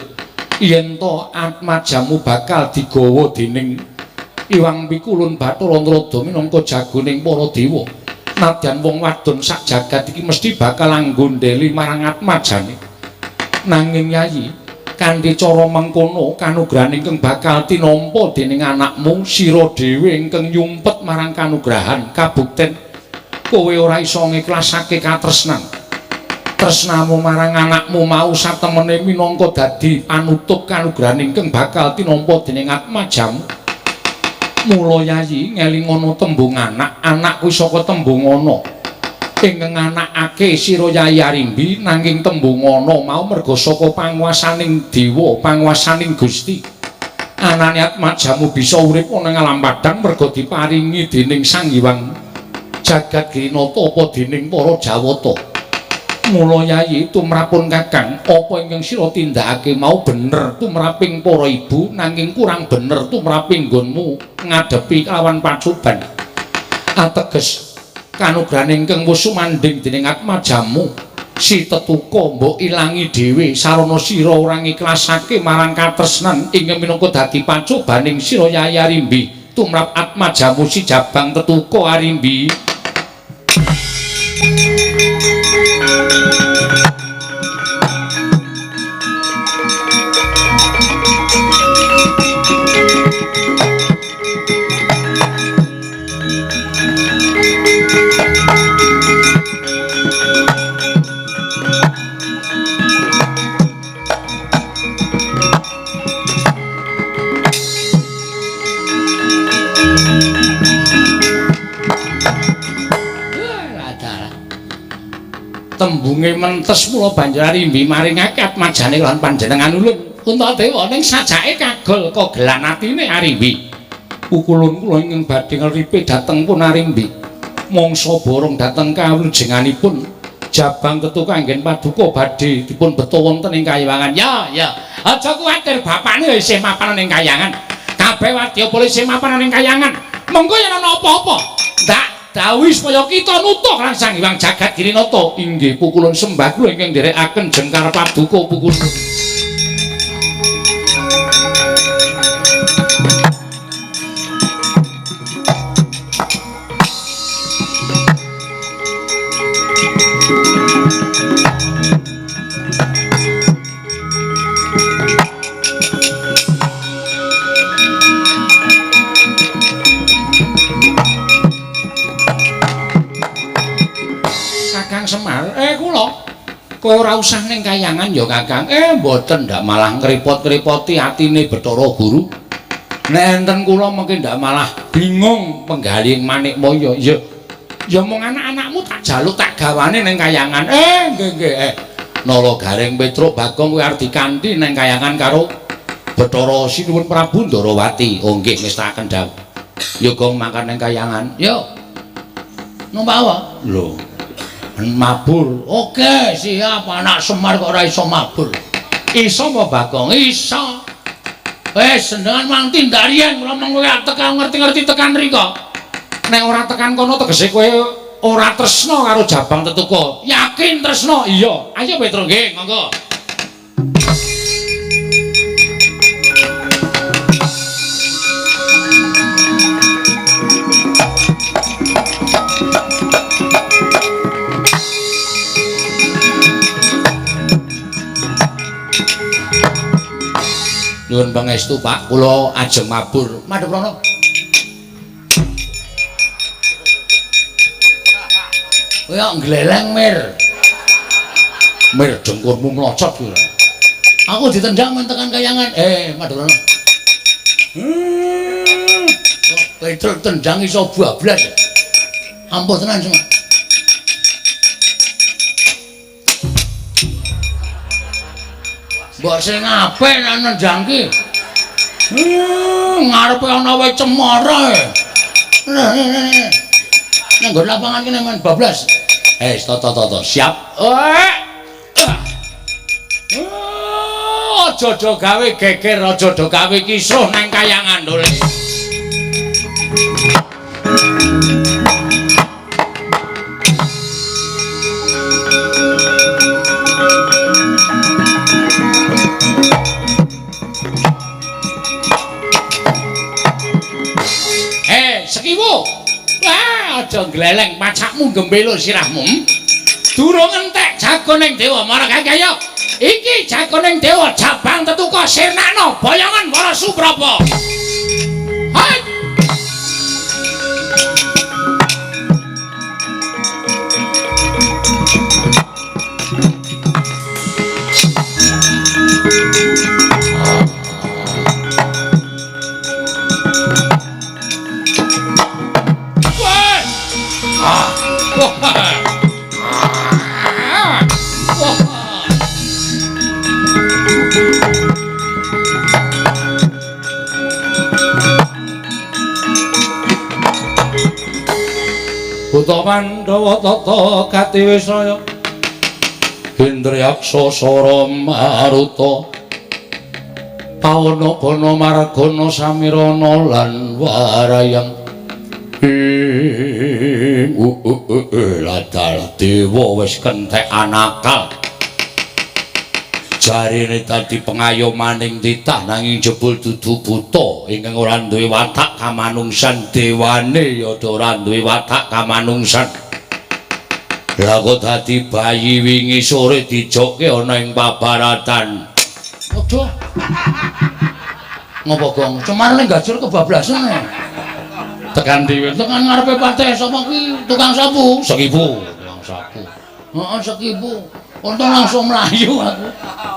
yen to atmajamu bakal digawa dening Iwang Pikulun Bathara Narada minangka jagoning para dewa. Nadyan wong wadon sak jagat iki mesti bakal anggondheli marang atmajane. Nanging Yayi, kanthi cara mengkono kanugrahan ingkang bakal tinampa dening anakmu sira dhewe ingkang nyumpet marang kanugrahan kabukten kowe ora iso ngiklasake katresnan. Tresnamu marang anakmu mau satemene minangka dadi panutup kanugrahan ingkang bakal tinampa dening atmajamu. Mula Yayi ngelingono tembung anak, anak kuwi saka tembung ana ingkang anakake sira Yayi Arimbi, nanging tembung ana mau merga saka panguwasaning dewa, panguwasaning Gusti. Anane atmajamu bisa urip ana ing alam padhang merga diparingi dening Sang Hyang Jagat Girinata apa dening para Jawata. Mula Yayi tumrapun Kakang, apa ingkang sira tindakake mau bener tumraping para ibu, nanging kurang bener tumraping nggonmu ngadepi kelawan pacoban. Ateges kanugrahan ingkang wis sumandhing dening atmajamu si tetuka mbok ilangi dhewe sarana sira ora ngiklasake marang katresnan ingkang minangka dadi pacobaning sira Yayi Arimbi tumrap atmajamu si Jabang Tetuka Arimbi. Tembunge mentes mula banjur Arimbi maringake atmajane lan panjenengan ulun Puntadewa ning sajake kagol kogelan atine Arimbi. Pukulun kula ingkang badhe ngripe dhateng pun Arimbi. Mangsa borong dhateng kawulujenganipun Jabang Tetuka anggen paduka badhe dipun beto wonten ing kayiwangan. Ya, ya. Aja kuwatir bapakne isih mapan ning kayangan. Kabeh wadya polisi mapan ning kayangan. Monggo yen ana apa-apa, ndak dawuhi supaya kita nutuk lan Sang Hyang Jagat Girinata. Inggih pukulun sembah kula ingkang nderekaken jengkar paduka pukulun. Semar, kula kowe ora usah ning kayangan ya Kakang. Mboten ndak malah ngrepot-ngrepoti atine Bathara Guru. Nek enten kula mengke ndak malah bingung penggalih Manikmaya. Ya. Ya mung anak-anakmu tak jaluk tak gawane ning kayangan. Nggih nggih. Nala Gareng Petruk Bagong kowe arep dikanthi ning kayangan karo Bathara Sinuwun Prabu Ndarawati. Oh nggih ngestakaken dawuh. Yo Gong mangkat ning kayangan. Yo. Numpak apa? Lho. Mabur. Oke, siap. Anak Semar kok ora iso mabur. Iso apa Bagong? Iso. Wis senengan mang tindak riyen kula mung kowe tekan ngerti-ngerti tekan rika. Nek ora tekan kono tegese kowe ora tresna karo Jabang Tetuka. Yakin tresna? Iya. Ayo Petro nggih, monggo. Nyuwun pangestu Pak, kula ajeng mabur. Madhep rono. Kowe kok ngleleng, Mir. Mir dengkurmu mlocot kuwi. Aku ditendang men tekan kayangan. Madhep rono. Petruk tendang iso bablas. Ampuh tenan semua. Mbok sing apik nek nendang ki. Ngarepe ana wae cemara. Nang nggon lapangan kene men bablas. Toto toto, siap. Aja do gawe geger, aja do gawe kisruh nang kayangan lho. Sekiwu. Wah, aja gleleng pacakmu gembelo sirahmu. Durung entek jagoning dewa marang kaya. Iki jagoning dewa Jabang Tetuka sirnakno boyongan para Suprapa. Hai. Buta Pandhawa tata katiwisaya Indriyaksa sara maruta Pawana bana margana samirana lan warayang ing ladal dewa wis kentekan akal. Jarine dadi pengayomaning titah nanging jebul dudu buta ingkang ora duwe watak kamanungsan dewane ya ora duwe watak kamanungsan. Lah kok dadi bayi wingi sore dijokke ana ing pabaratan. Aduh. Ngopo Gong? Cemar ning gajur kebablasan. Tekan dhewe tekan ngarepe patih sapa ki tukang sapu? Sekipu, tukang sapu. Heeh, sekipu. Untung langsung mlayu aku.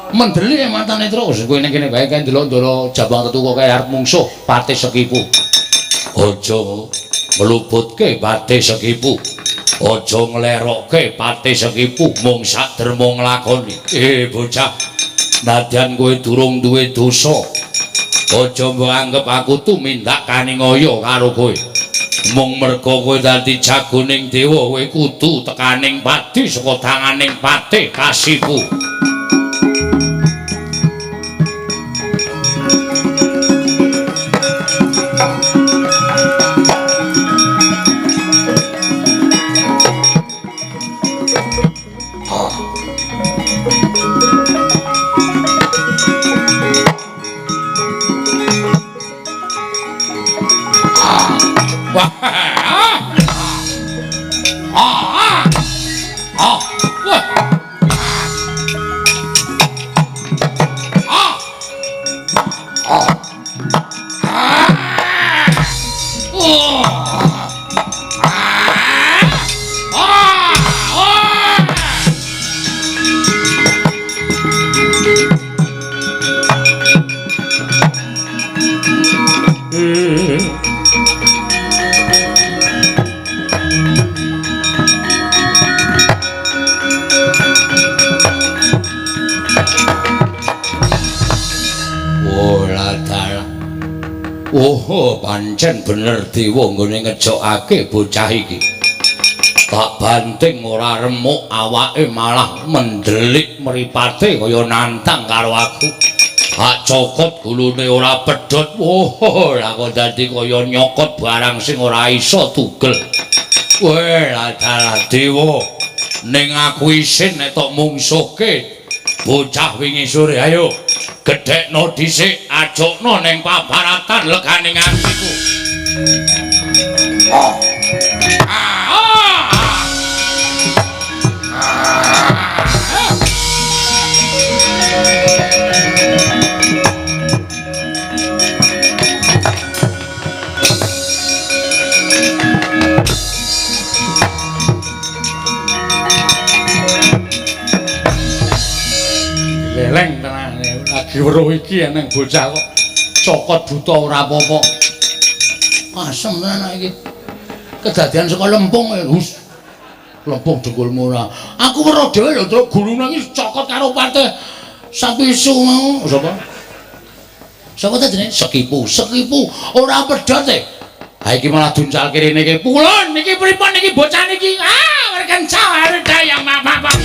Mendelik matane terus. Kowe ning kene wae kae ndelok-ndelok Jabang Tetuka kae arep mungsuh Patih Sekipu. Aja mlubutke Patih Sekipu. Aja nglerokke Patih Sekipu mung sak derma nglakoni. Bocah, nadyan kowe durung duwe dosa. Aja mbok anggep aku tumindak kaningaya karo kowe. Mung merga kowe dadi jagoning dewa kowe kudu tekaning padi saka tanganing Patih Kasipu. Oh, pancen bener dewa nggone ngejokake bocah iki. Tak banting ora remuk awake malah mendelik mripate kaya nantang karo aku. Tak cokot gulune ora pedhot. Oh, lah kok dadi kaya nyokot barang sing ora iso tugel. Weh, dalah dewa. Ning aku isin nek tok mungsuhke bocah wingi sore. Ayo gedhekno dhisik, ajokno ning pabaratan leganing atiku. Oh. Ah, ah. Ah. Leleng tenan lagi weruh iki eneng bocah kok cokot buta ora apa-apa. Asem tenan iki. Kedadian saka lempung ya, hus. Lempung dengkulmu ora. Aku weruh dhewe lho, Truk, gulune iki cokot karo parte Sapisu mau. Sapa? Sapa ta jenenge? Sekipu. Sekipu ora pedhot e. Ha iki malah duncalke rene iki. Pulun niki pripun niki bocah niki? Ah, werkenca arep dayang bapak.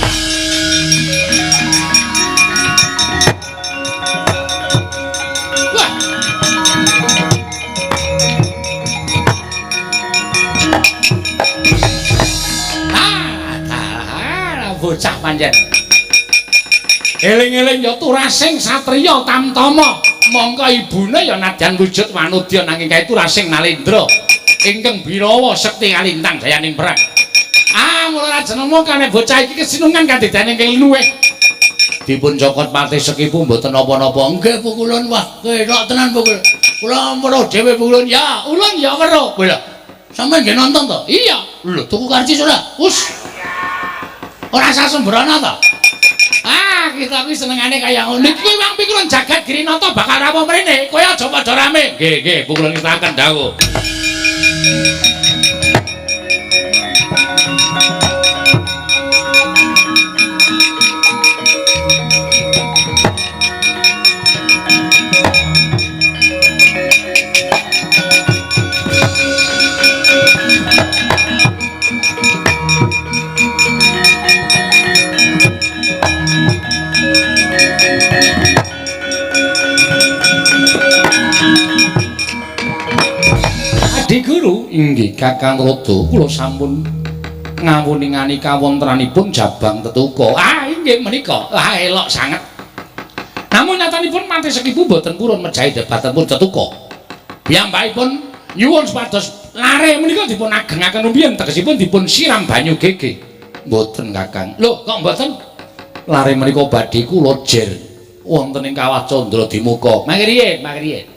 Bocah pancen. Eling-eling ya turasing satriya tamtama. Mongko ibune ya nadyan wujud wanudya nanging kae turasing nalendra ingkang birawa sekti kalintang jayaning perang. Ah, mula rajenemu kane bocah iki kesinungan kadidane ingkang luwih. Dipun cokot Patih Sekipu mboten napa-napa. Nggih pukulun, wah kelok tenan pukul. Kula weruh dhewe pukulun. Ya, ulun ya weruh. Lha, sampeyan nggih nonton to? Iya. Lho, tuku karcis ora? Us. Ora usah sembrono to. Ah, kita kuwi senengane kaya ngono. Iki wong pikulun jagat Girinata bakal rawuh mrene. Kowe aja padha rame. Nggih, nggih, pukulun ngestaken dawuh. Adi Guru, inggih Kakang Rada, kula sampun ngawuningani kawontenanipun Jabang Tetuka. Ah, inggih menika. Ah, elok sanget. Namun nyatanipun Patih Sekipu mboten purun mejahi debatenipun Tetuka. Piyambakipun nyuwun supados lare menika dipun agengaken rumiyin, tegesipun dipun siram banyu gege. Mboten Kakang. Lho, kok mboten? Lare menika badhe kula jer wonten ing Kawah Candra Dimuka. Mangke riyin, mangke riyin.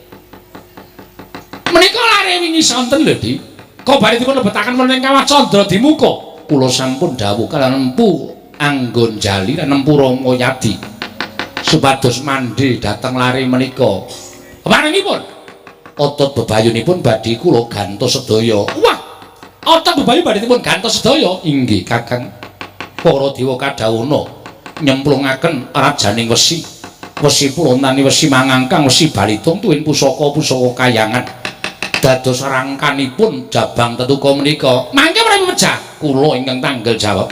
Menika lare wingi sonten lho, Dik. Kok badhe dipun lebetaken wonten ing Kawah Candra Dimuka? Kula sampun dawuh kaliyan Empu Anggonjali lan Empu Ramayadi supados mandhe dhateng lare menika. Keparengipun otot bebayunipun badhe kula gantos sedaya. Wah, otot bebayu badhe dipun gantos sedaya. Inggih Kakang. Para dewa kadhawuhna nyemplungaken rajaning wesi. Wesi pulontani wesi mangangkang wesi balitung tuwin pusaka-pusaka kayangan. Dados rangkanipun Jabang Tetuka menika. Mangke menawi pejah kula ingkang tanggel jawab.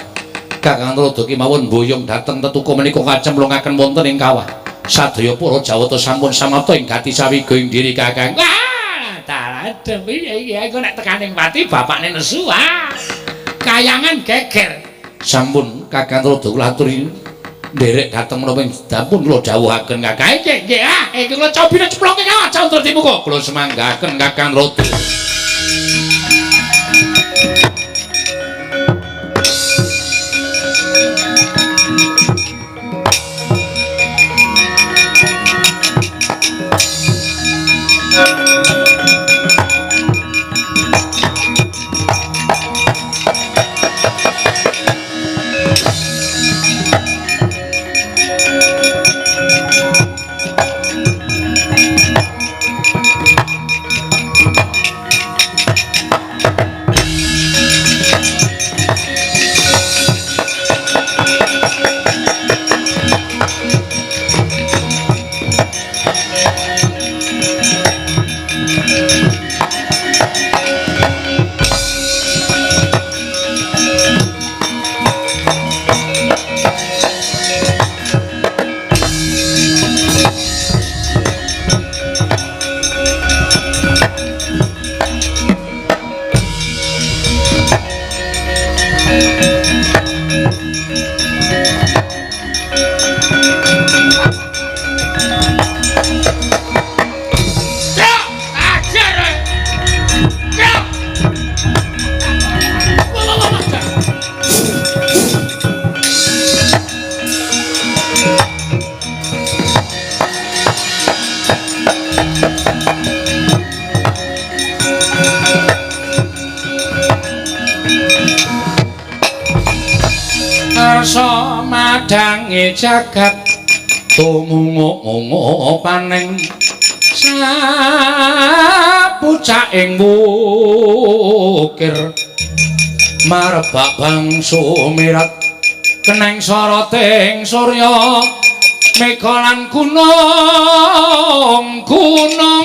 Kakang Rada kemawon boyong dhateng Tetuka menika kacemplungaken wonten ing kawah. Sadaya para Jawata sampun samapta ing gati sawiga ing diri Kakang. Wah, dalah piye iki engko nek tekaning pati bapakne nesu. Ah, kayangan geger. Sampun Kakang Rada kula aturi nderek dhateng menapa ing sampun kula dawuhaken Kakang. Nggih, nggih, ah, iki kula cobine ceplonge Kawah Candra Dimuka. Kula semanggaken Kakang Rada. Sarsa madange jagat tumungu-mungu paning sapucaking wukir marebak bangsu mirat keneng soroting surya mega lan gunung gunung.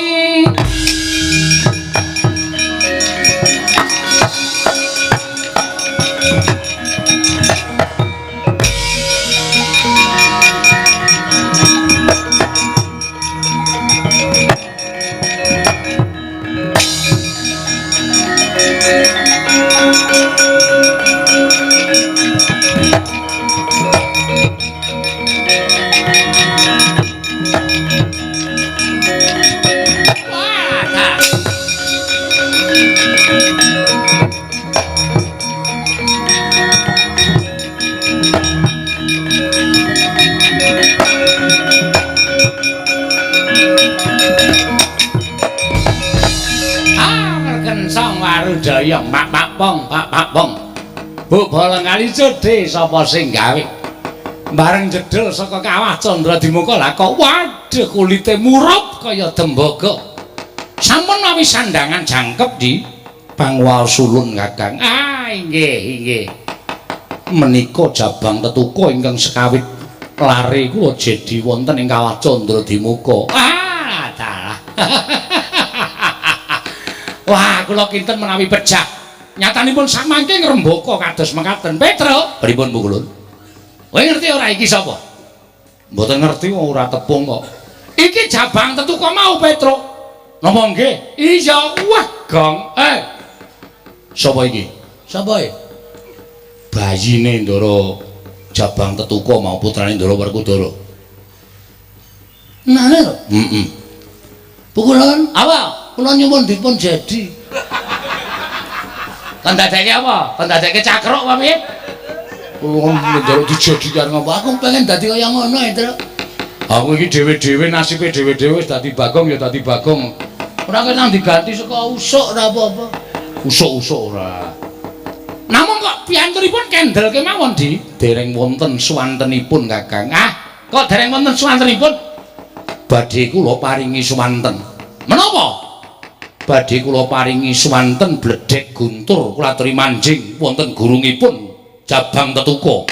Warudaya pak pak pong pak pak pong bu bolong kali jodhe sapa sing gawe bareng jedul saka kawah Candra Dimuka lah kok waduh kulite murup kaya tembaga. Sampun mawi sandangan jangkep di pangwaos ulun Kakang. Ah inggih inggih menika Jabang Tetuka ingkang sekawit lare kula jedi wonten ing kawah Candra Dimuka. Ah dalah. Wah, kula kinten menawi pejah. Nyatanipun samangke ngrembaka kados mekaten. Petro, pripun Bu Kulun? Kowe ngerti ora iki sapa? Mboten ngerti wong ora tepung kok. Iki Jabang Tetuka mau, Petro. Napa nggih? Iya, wah, gong. Sapa iki? Sapa e? Bayine Ndara Jabang Tetuka mau putrane Ndara Werkudara. Nah, lho. Heeh. Bu Kulun, apa? Kula nyuwun dipun jadi. Kon dadekke apa? Kon dadekke cakruk apa piye? Wong njaluk dijadi karo ngapa? Aku pengen dadi kaya ngono, Tru. Aku iki dhewe-dhewe nasibe dhewe-dhewe wis dadi Bagong ya dadi Bagong. Ora kena diganti saka usuk ora apa-apa. Usuk-usuk ora. Namung kok piyantunipun kendel kemawon di dereng wonten suwantenipun Kakang. Ah, kok dereng wonten suwantenipun? Badhe kula paringi suwanten. Menapa? Badhe kula paringi suwanten bledhek guntur kula aturi manjing wonten gurungipun Jabang Tetuka.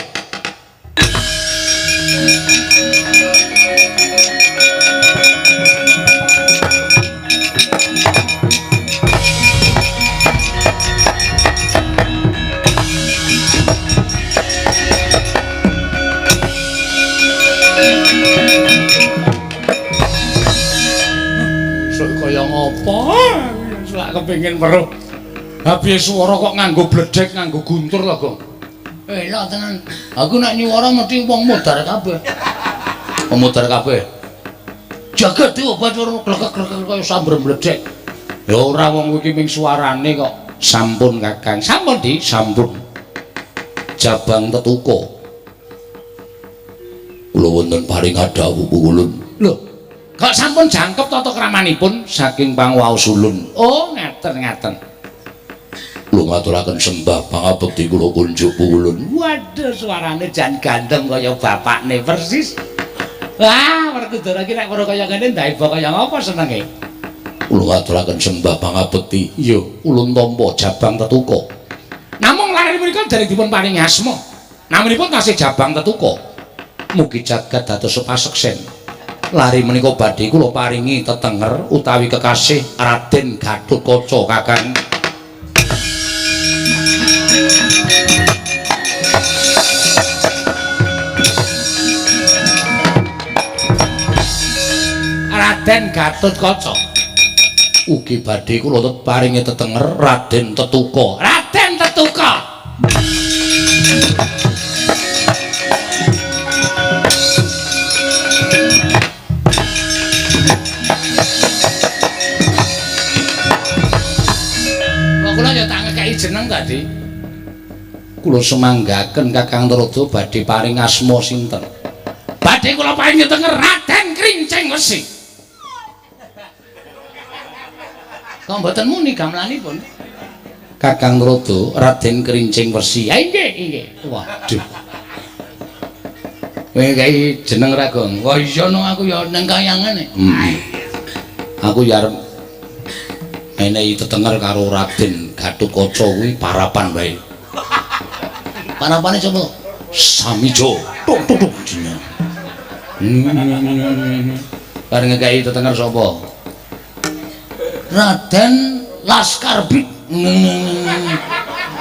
Sok kaya ngopo? Selak kepengin weruh. Ha piye swara kok nganggo bledhek, nganggo guntur lho, Gong. Elok tenan. Aku nek nyuwara mesti wong modar kabeh. Wong modar kabeh. Jagat diobat ora glekek-glekek kaya samber bledhek. Ya ora wong iki ming suarane kok. Sampun Kakang, sampun di, sampun. Jabang Tetuka. Kula wonten paring dawuh Ulun. Lho, kok sampun jangkep tata kramanipun saking pangwaos ulun. Oh, ngaten-ngaten. Kula ngaturaken sembah pangabekti kula kunjuk ulun. Waduh, suarane jan gandeng kaya bapakne persis. Wah, Werkudara iki nek weruh kaya ngene ndaiba kaya ngapa senenge? Kula ngaturaken sembah pangabekti. Iya, ulun tampa Jabang Tetuka. Namung lare menika dereng dipun paringi asma. Namunipun tasih Jabang Tetuka. Mugi jagat dados paseksen. Lari menika badhe kula paringi tetenger utawi kekasih Raden Gatotkaca Kakang. Raden Gatotkaca. Ugi badhe kula paringi tetenger Raden Tetuka. Raden Tetuka. Jeneng tadi kula semanggaken Kakang Narada badhe paring asma sinten? Badhe kula paring tetenger Raden Krincing Wesi. Kok mboten muni gamelanipun? Kakang Narada Raden Krincing Wesi. Ha inggih inggih. Waduh. Kowe kei jeneng ra, Gong? Wah iya no aku ya ning kayangan. Heeh. Aku ya arep menehi tetenger karo Raden Gatotkaca kuwi parapan wae. Parapane sapa? Samijo. Tuk tuk tuk jeneng. Bareng ngekei tetenger sapa? Raden Laskarbit.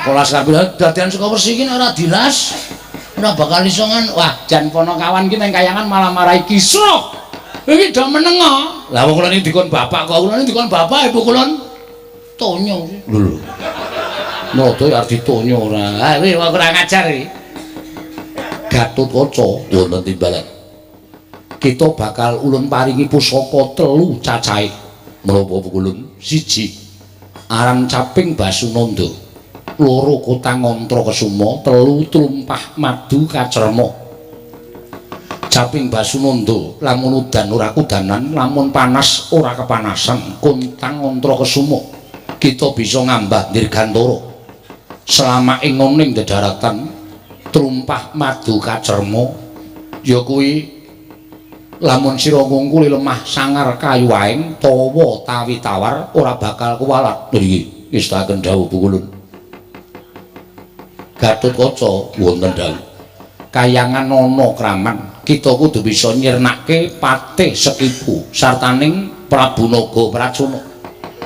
Kok Laskarbit dadian saka Wersi iki ora dilas. Ora bakal iso ngan. Wah, jan Ponokawan ki nang kayangan malah marai kisruh. Iki do meneng. Lah wong kula niki dikon bapak kok, kula niki dikon bapak ibu kula tonyo. Lho lho. Nodo ya arep ditonyo ora. Ha kuwi wong kurang ajar iki. Gatotkaca wonten timbalan. Kita bakal ulun paringi pusaka 3 cacahe. Menapa pukulun? 1 aran caping Basunanda. 2 kotang Mantra Kesuma, 3 trumpah madu kacerma. Caping Basunanda lamun udan ora kudanan, lamun panas ora kepanasan. Kontang Mantra Kesuma kita bisa ngambah dirgantara. Selama ing ning dedaratan trumpah madu kacerma ya kuwi lamun sira ngungkuli lemah sangar kayu aeng tawa tawi tawar ora bakal kuwalat. Nggih, ngestaken dawuh pukulun. Gatotkaca wonten dawuh. Kayangan ana kraman, kita kudu bisa nyirnake Patih Sekipu sartaning Prabu Naga Pracona.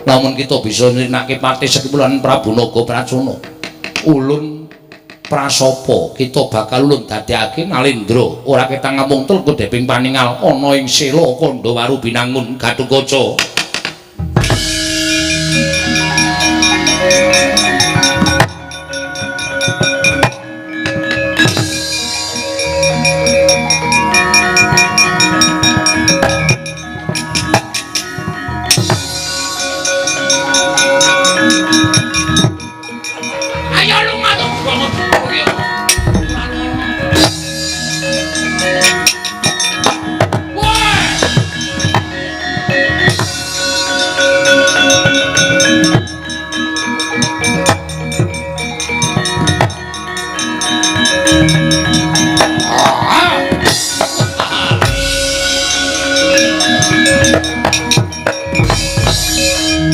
Lamun kita bisa nyirnake Patih Sekipu lan Prabu Naga Pracona, ulun prasapa kita bakal ulun dadekake Nalendra ora ketang ngamung telku deping paningal ana ing Sela Kandhawaru Binangun. Gatotkaca.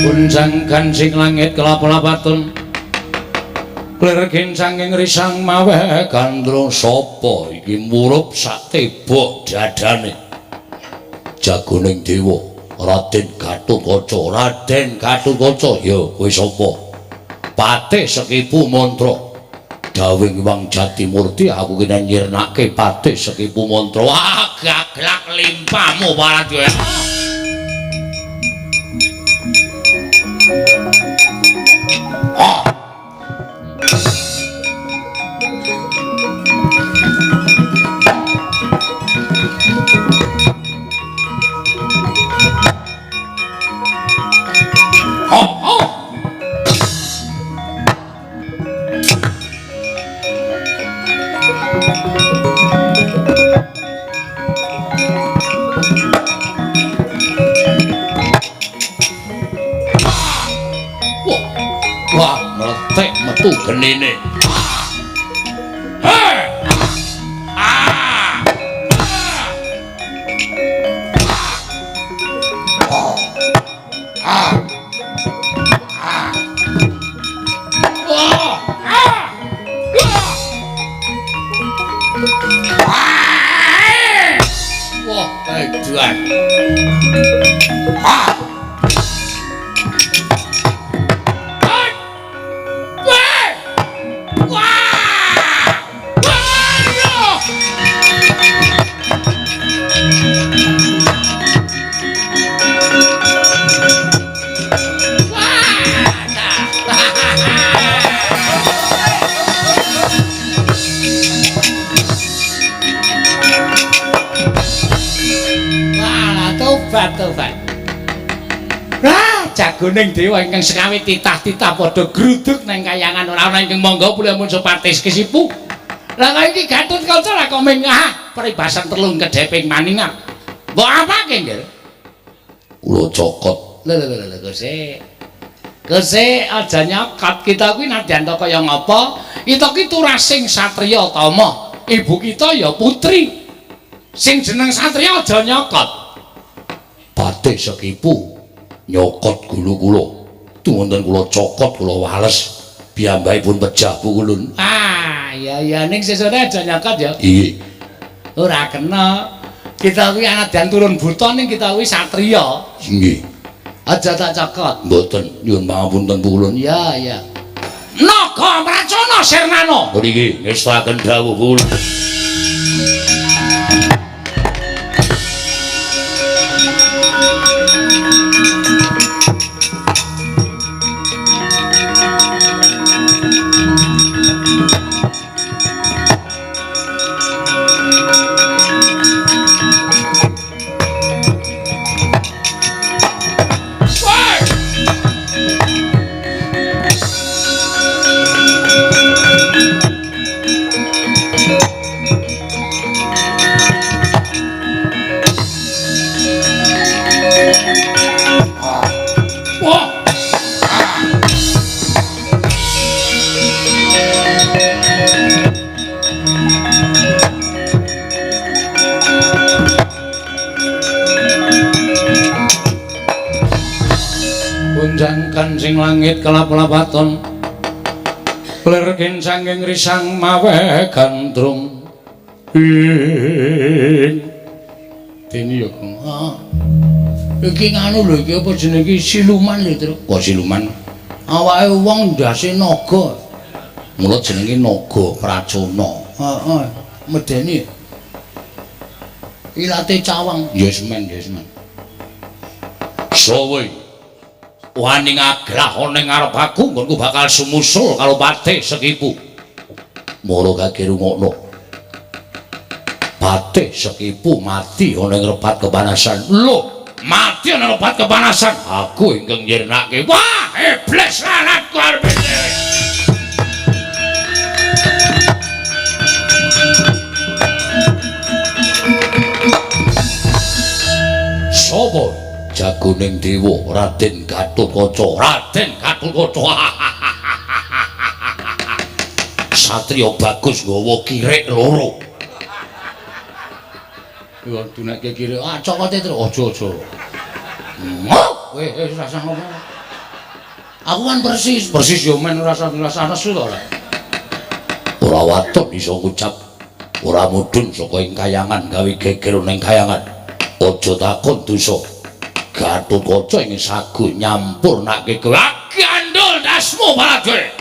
Gunjang gancing langit kelap-lapatun klir gincanging risang maweh gandrung. Sapa iki murup sak tebok dadane jagoning dewa Raden Gatotkaca. Raden Gatotkaca ya kowe sapa? Patih Sekipu Mantra. Dawing Wang Jatimurti aku kena nyirnake Patih Sekipu Mantra. Wah, gaglak limpamu Paradya. Metu genine. Wah, edan. Tobat. Lah, jagoning dewa ingkang sekawe titah-titah padha gruduk nang kayangan ora ana ingkang monggo pulih mun Patih Kesipu. Lah kaya iki Gatotkaca lah kok ming peribasan telung kedheping maningan. Mbok apake, Nggih? Kula cokot. Lho lho lho Gusti. Gusti aja nyokot, kita kuwi nadyan ta kaya ngapa? Kita ki turasing satriya tama. Ibu kita ya putri. Sing jeneng satriya aja nyokot. Patih Sekipu nyokot gulu kula. Tuwonten kula cokot kula wales. Piyambakipun pejah pukulun. Ah, iya iya ning sesone aja nyokot ya. Iya. Ora kena. Kita kuwi anadyan turun buta ning kita kuwi satriya. Nggih. Aja tak cokot. Mboten, nyuwun pangapunten pukulun. Iya, iya. Naga Pracona Sirnana. Mriki ngestaken dawuh pukulun. Kancing langit kelap-lapaton lir kincanging risang mawe gandrung ing dene ya iki nganu lho iki apa jenenge iki siluman lho Truk. Kok siluman? Awake wong ndase naga. Mula jenenge Naga Pracona. Heeh, medeni. Ilate cawang. Yes men, yes men. Sowe wani ngagrah ana ing ngarep aku nggonku bakal sumusul karo Patih Sekipu. Mara kage rungokno. Patih Sekipu mati ana ing rebat kepanasan. Lho, mati ana rebat kepanasan. Aku ingkang nyirnake. Wah, iblis lanatku arep dhewe. Sopo? Jagoning dewa Raden Gatotkaca. Raden Gatotkaca. Satriya bagus nggawa kirik loro. Yo dunekke kirik. Ah cokote terus aja-aja. Kowe wis rasah ngomong. Aku kan persis, persis yo men ora rasah nesu to ora. Ora waton iso ngucap, ora mudhun saka ing kayangan gawe geger ning kayangan. Aja takon dosa. Gatotkaca ing sagu nyampurnake kowe. Gandul dasmu Baladewa.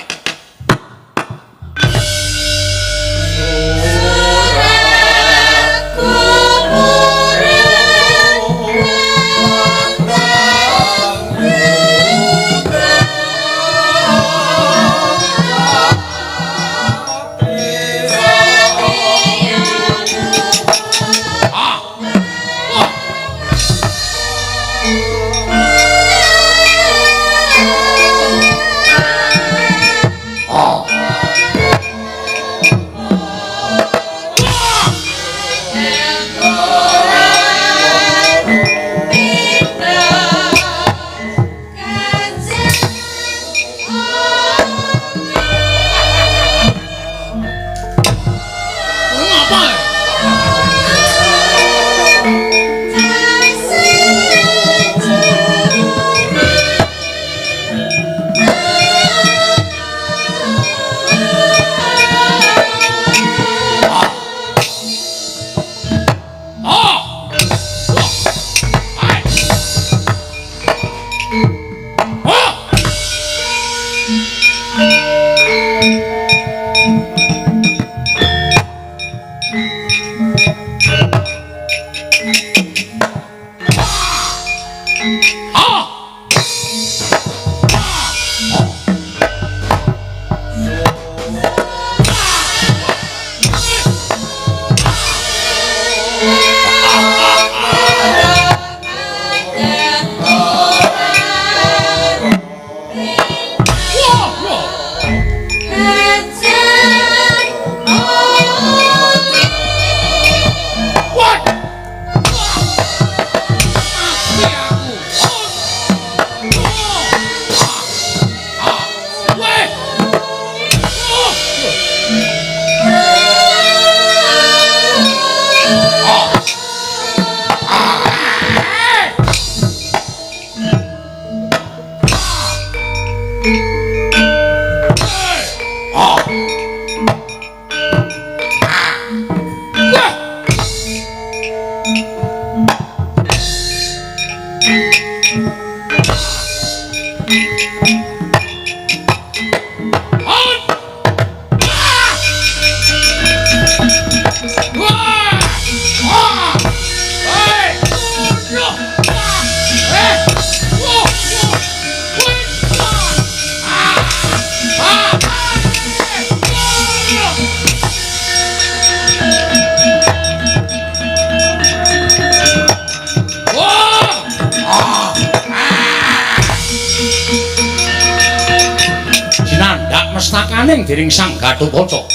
Dipuntaning dening Sang Gatotkaca.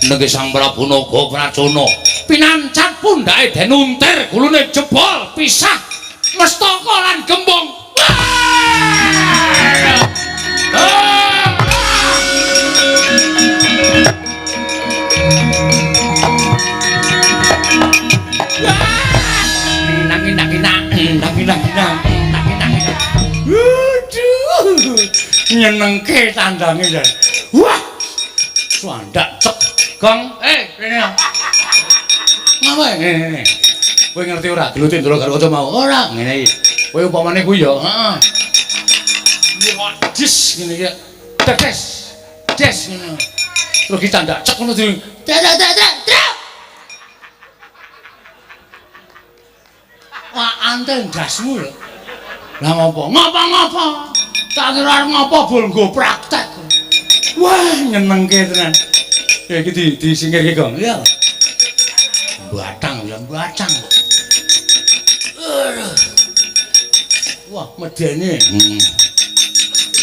Nengge Sang Prabu Naga Pracona pinancat pundhake den untir gulune jebol pisah mestaka lan gembong. Nyenengke tandange jan. Wah. Suandak cek gong. Rene. Ngapa ngene? Kowe ngerti ora gelute Ndara Gatotkaca mau? Ora, ngene iki. Kowe upamane kuwi ya, heeh. Wah, jis ngene iki. Des. Des ngene. Terus ki tandak cek ngono di. Trek trek trek trek. Wah, anten ndasmu lho. Lah ngopo? Ngopo-ngopo? Tak kira arep ngopo bol nggo praktek. Wah, nyenengke tenan. Ya iki disingkirke, Gong. Iya. Batang ya, batang. Aduh. Wah, medene.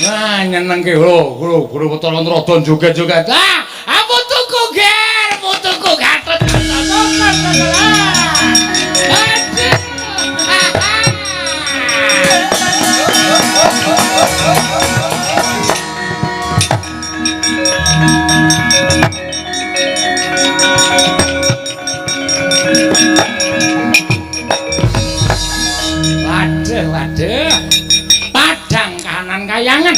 Wah, nyenengke lho, lho, guru petara rada joget-joget. Ah, putuku ger, putuku Gatot. Waduh, waduh. Padang kahanan kayangan.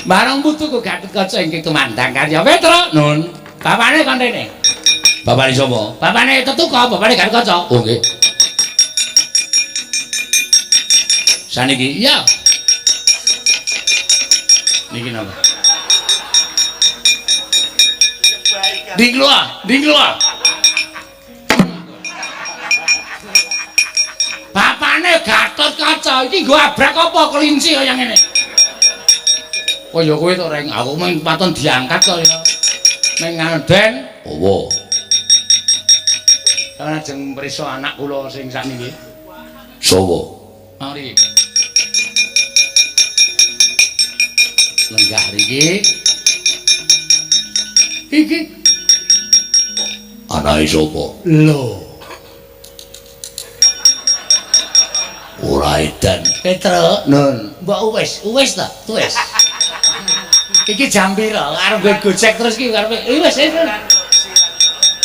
Bareng putuku Gatotkaca ingkang tumandang karya Petruk. Nun, bapane kon rene. Bapane sapa? Bapane Tetuka, bapane Gatotkaca. Oh nggih. Saniki iya. Niki napa? Dingloa, dingloa. Bapane Gatotkaca iki nggo abrak apa kelinci kaya ngene? Oh ya kowe to Reng, aku mung paton diangkat kok ya. Ning nganu Den. Apa? Sampeyan ajeng mrisa anak kula sing sakniki. Sapa? Mau riki. Lenggah riki. Iki anake sapa? Lho. Ora edan. Petruk, Nun. Mbok wis, wis ta? Wis. Iki jam pira? Arep nggo gojek terus iki karepe. Wis, wis.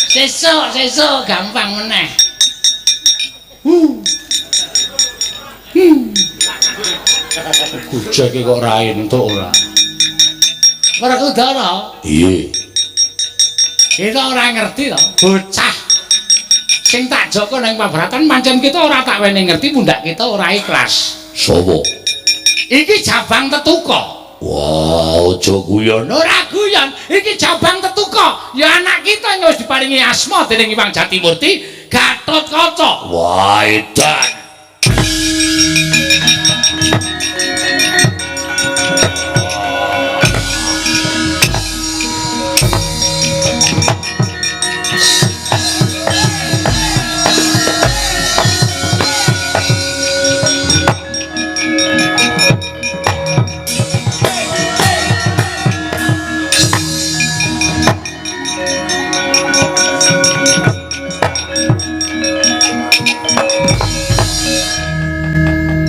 Sesuk, sesuk gampang meneh. Gojeke kok ora entuk ora. Werkudara. Iya. Kita ora ngerti to, bocah sing tak joko nang pabratan pancen kita ora tak wenehi ngerti pundak kita ora ikhlas. Sapa? Iki Jabang Tetuka. Wah, aja guyon. Ora guyon, iki Jabang Tetuka. Ya anak kita yang wis diparingi asma dening Hyang Jatimurti, Gatotkaca. Wah, edan.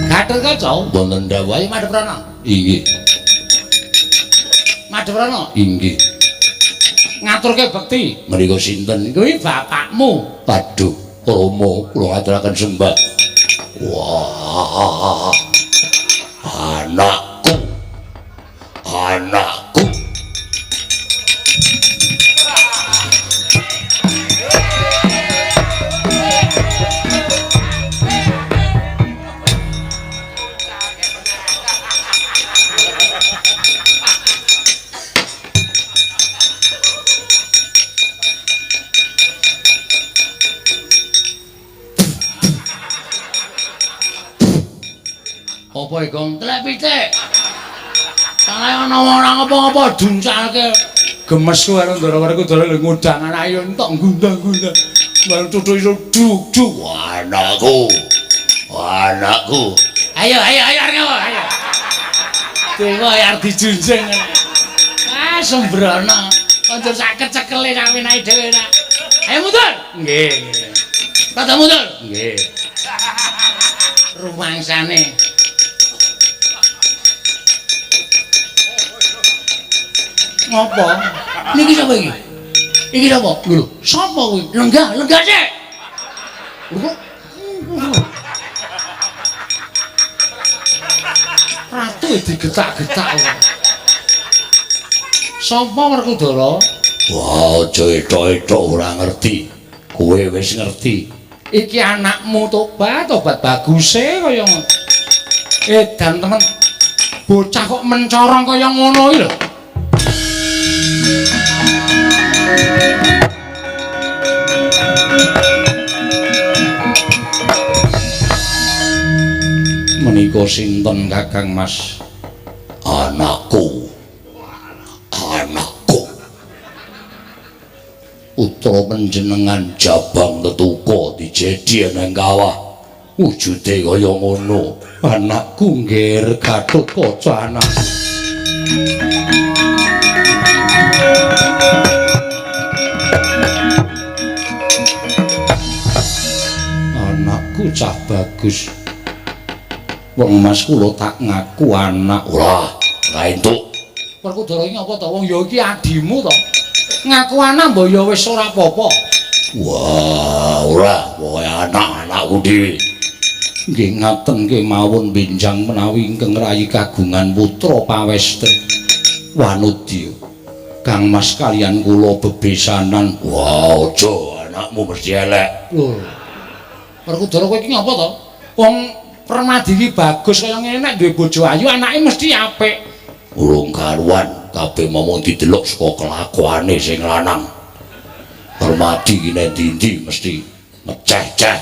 Gatotkaca wonten dawuh madhep rono. Inggih. Madhep rono. Inggih. Ngaturke bekti. Menika sinten? Kuwi bapakmu. Aduh, Rama kula ngaturaken sembah. Wah. Anakku. Anakku. Apa iki, Gong? Telek pitik. Salah ana wong ora ngopo-ngopo duncalke. Gemes ku karo Ndara Werkudara lho ngundang anake yo entok ngundang-ngundang. Bareng tutuk iso duk-duk. Anakku. Anakku. Ayo ayo ayo ayo ayo. Dewa arep dijunjung. Ah Sembrono. Aja sak kecekele sak penake dhewe ta. Ayo mundur. Nggih. Rada mundur. Nggih. Rumangsane. Ngopo? Niki sapa iki? Iki sapa? Lho, sapa kuwi? Lenggah, lenggah sik. Lho. Ratu digetak-getak ora. Sapa Werkudara? Wah, aja etok-etok ora ngerti. Kowe wis ngerti. Iki anakmu tobat, tobat baguse kaya ngono. Edan temen. Bocah kok mencorong kaya ngono iki lho. Menika sinten Kakang Mas? Anakku. Anakku. Putra panjenengan Jabang Tetuka dijedi nang kawah. Wujude kaya ngono. Anakku nggir Gatotkaca anakku. Anakku cah bagus. Wong Mas kula tak ngaku anak ora, ora entuk. Werkudara iki apa to? Wong ya iki adimu to. Ngaku anak mbok ya wis ora apa-apa. Wah, ora, pokoke anak-anakku dhewe. Nggih ngaten kemawon benjang menawi ingkang rayi kagungan putra pawestri Wanudya. Kang Mas kalian kula bebesanan. Wah, aja anakmu mesti elek. Lho. Werkudara kowe iki ngapa to? Wong Permadi iki bagus kaya ngene nek duwe bojo ayu anake mesti apik. Urung karuan, kabeh momong didelok saka kelakuane sing lanang. Permadi iki nek ndi-ndi mesti ngeceh-ceh.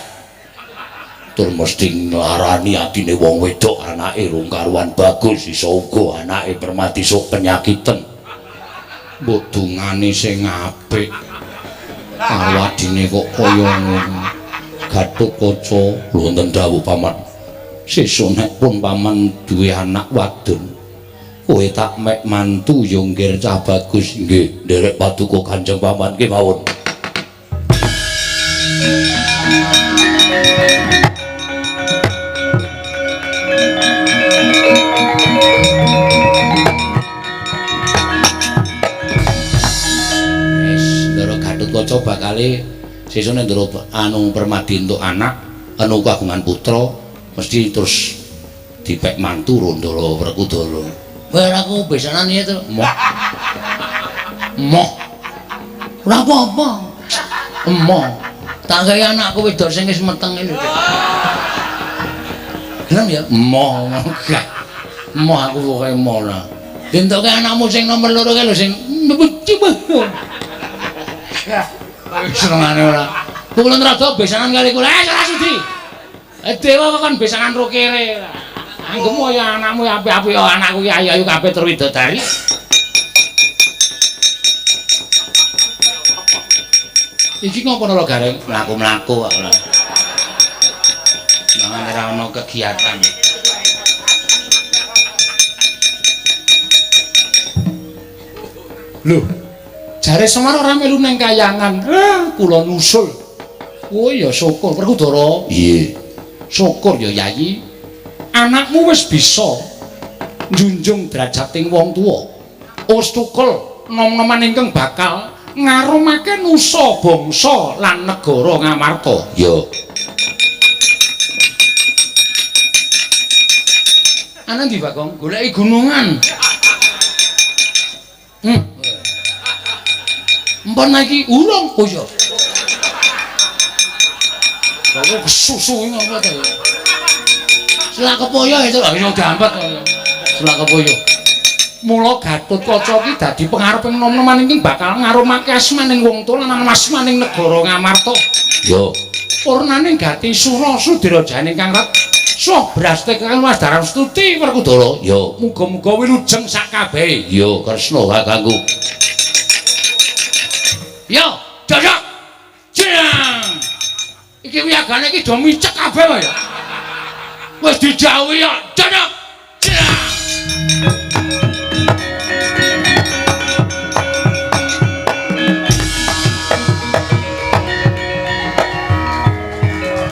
Tur mesti nglarani atine wong wedok anake urung karuan bagus iso uga anake Permadi sok penyakiten. Mbok dungane sing apik. Karo adine kok kaya ngono. Gatotkaca, wonten dawuh paman. Sesuk nek pun paman duwe anak wadon, kowe tak mek mantu ya nggir cah bagus. Nggih, nderek paduka Kanjeng Paman kemawon. Wis, Ndara Gatotkaca bakale sesuk nek Ndara anu Permadi entuk anak, anu kagungan putra, mesti terus dipek mantu Ndara Werkudara. Kowe aku besanan iki to. Moh. Moh. Ora apa-apa. Emoh. Tak gawe anakku wedok sing wis meteng iki lho. Gelem ya? Emoh. Emoh aku pokoke emoh lah. Dientuke anakmu sing nomor 2 kae lho sing senengane ora. Kula rada besanan kali kula. Eh ora sudi. Dewa kok kon besanan ro kere. Anggemu ya anakmu apik-apik ya anakku ki ayu-ayu kabeh tur widodari. Iki ngopo nara Gareng? Mlaku-mlaku kok ora. Mangan ora ana kegiatan. Lho, jare Semar ora melu nang kayangan. Kula nusul. Oh ya syukur Werkudara. Iya. Syukur ya Yayi. Anakmu wis bisa njunjung derajating wong tuwa. Wis tukul nom-noman ingkang bakal ngarumake nusa bangsa lan negara Ngamarta. Ya. Ana ndi Bagong? Goleki gunungan. Empon iki urung. Oh iya. Lha kok kesusu iki ngopo to ya? Selak kepoyo itu lho iso diampet to. Selak kepoyo. Mula Gatotkaca iki dadi pengareping nom-noman ingkang bakal ngarumake asmaning wong tuwa lan asmaning negara Ngamarta. Ya. Purnaning gati sura sudirajane kang reksa brastek kang Mas Stuti Werkudara. Ya. Muga-muga wilujeng sak kabehe. Ya, Kresna kakangku. Ya, dadak. Jeng. Iki wiyagane iki do micek kabeh wae ya. Wis didhawuhi ya, dadak.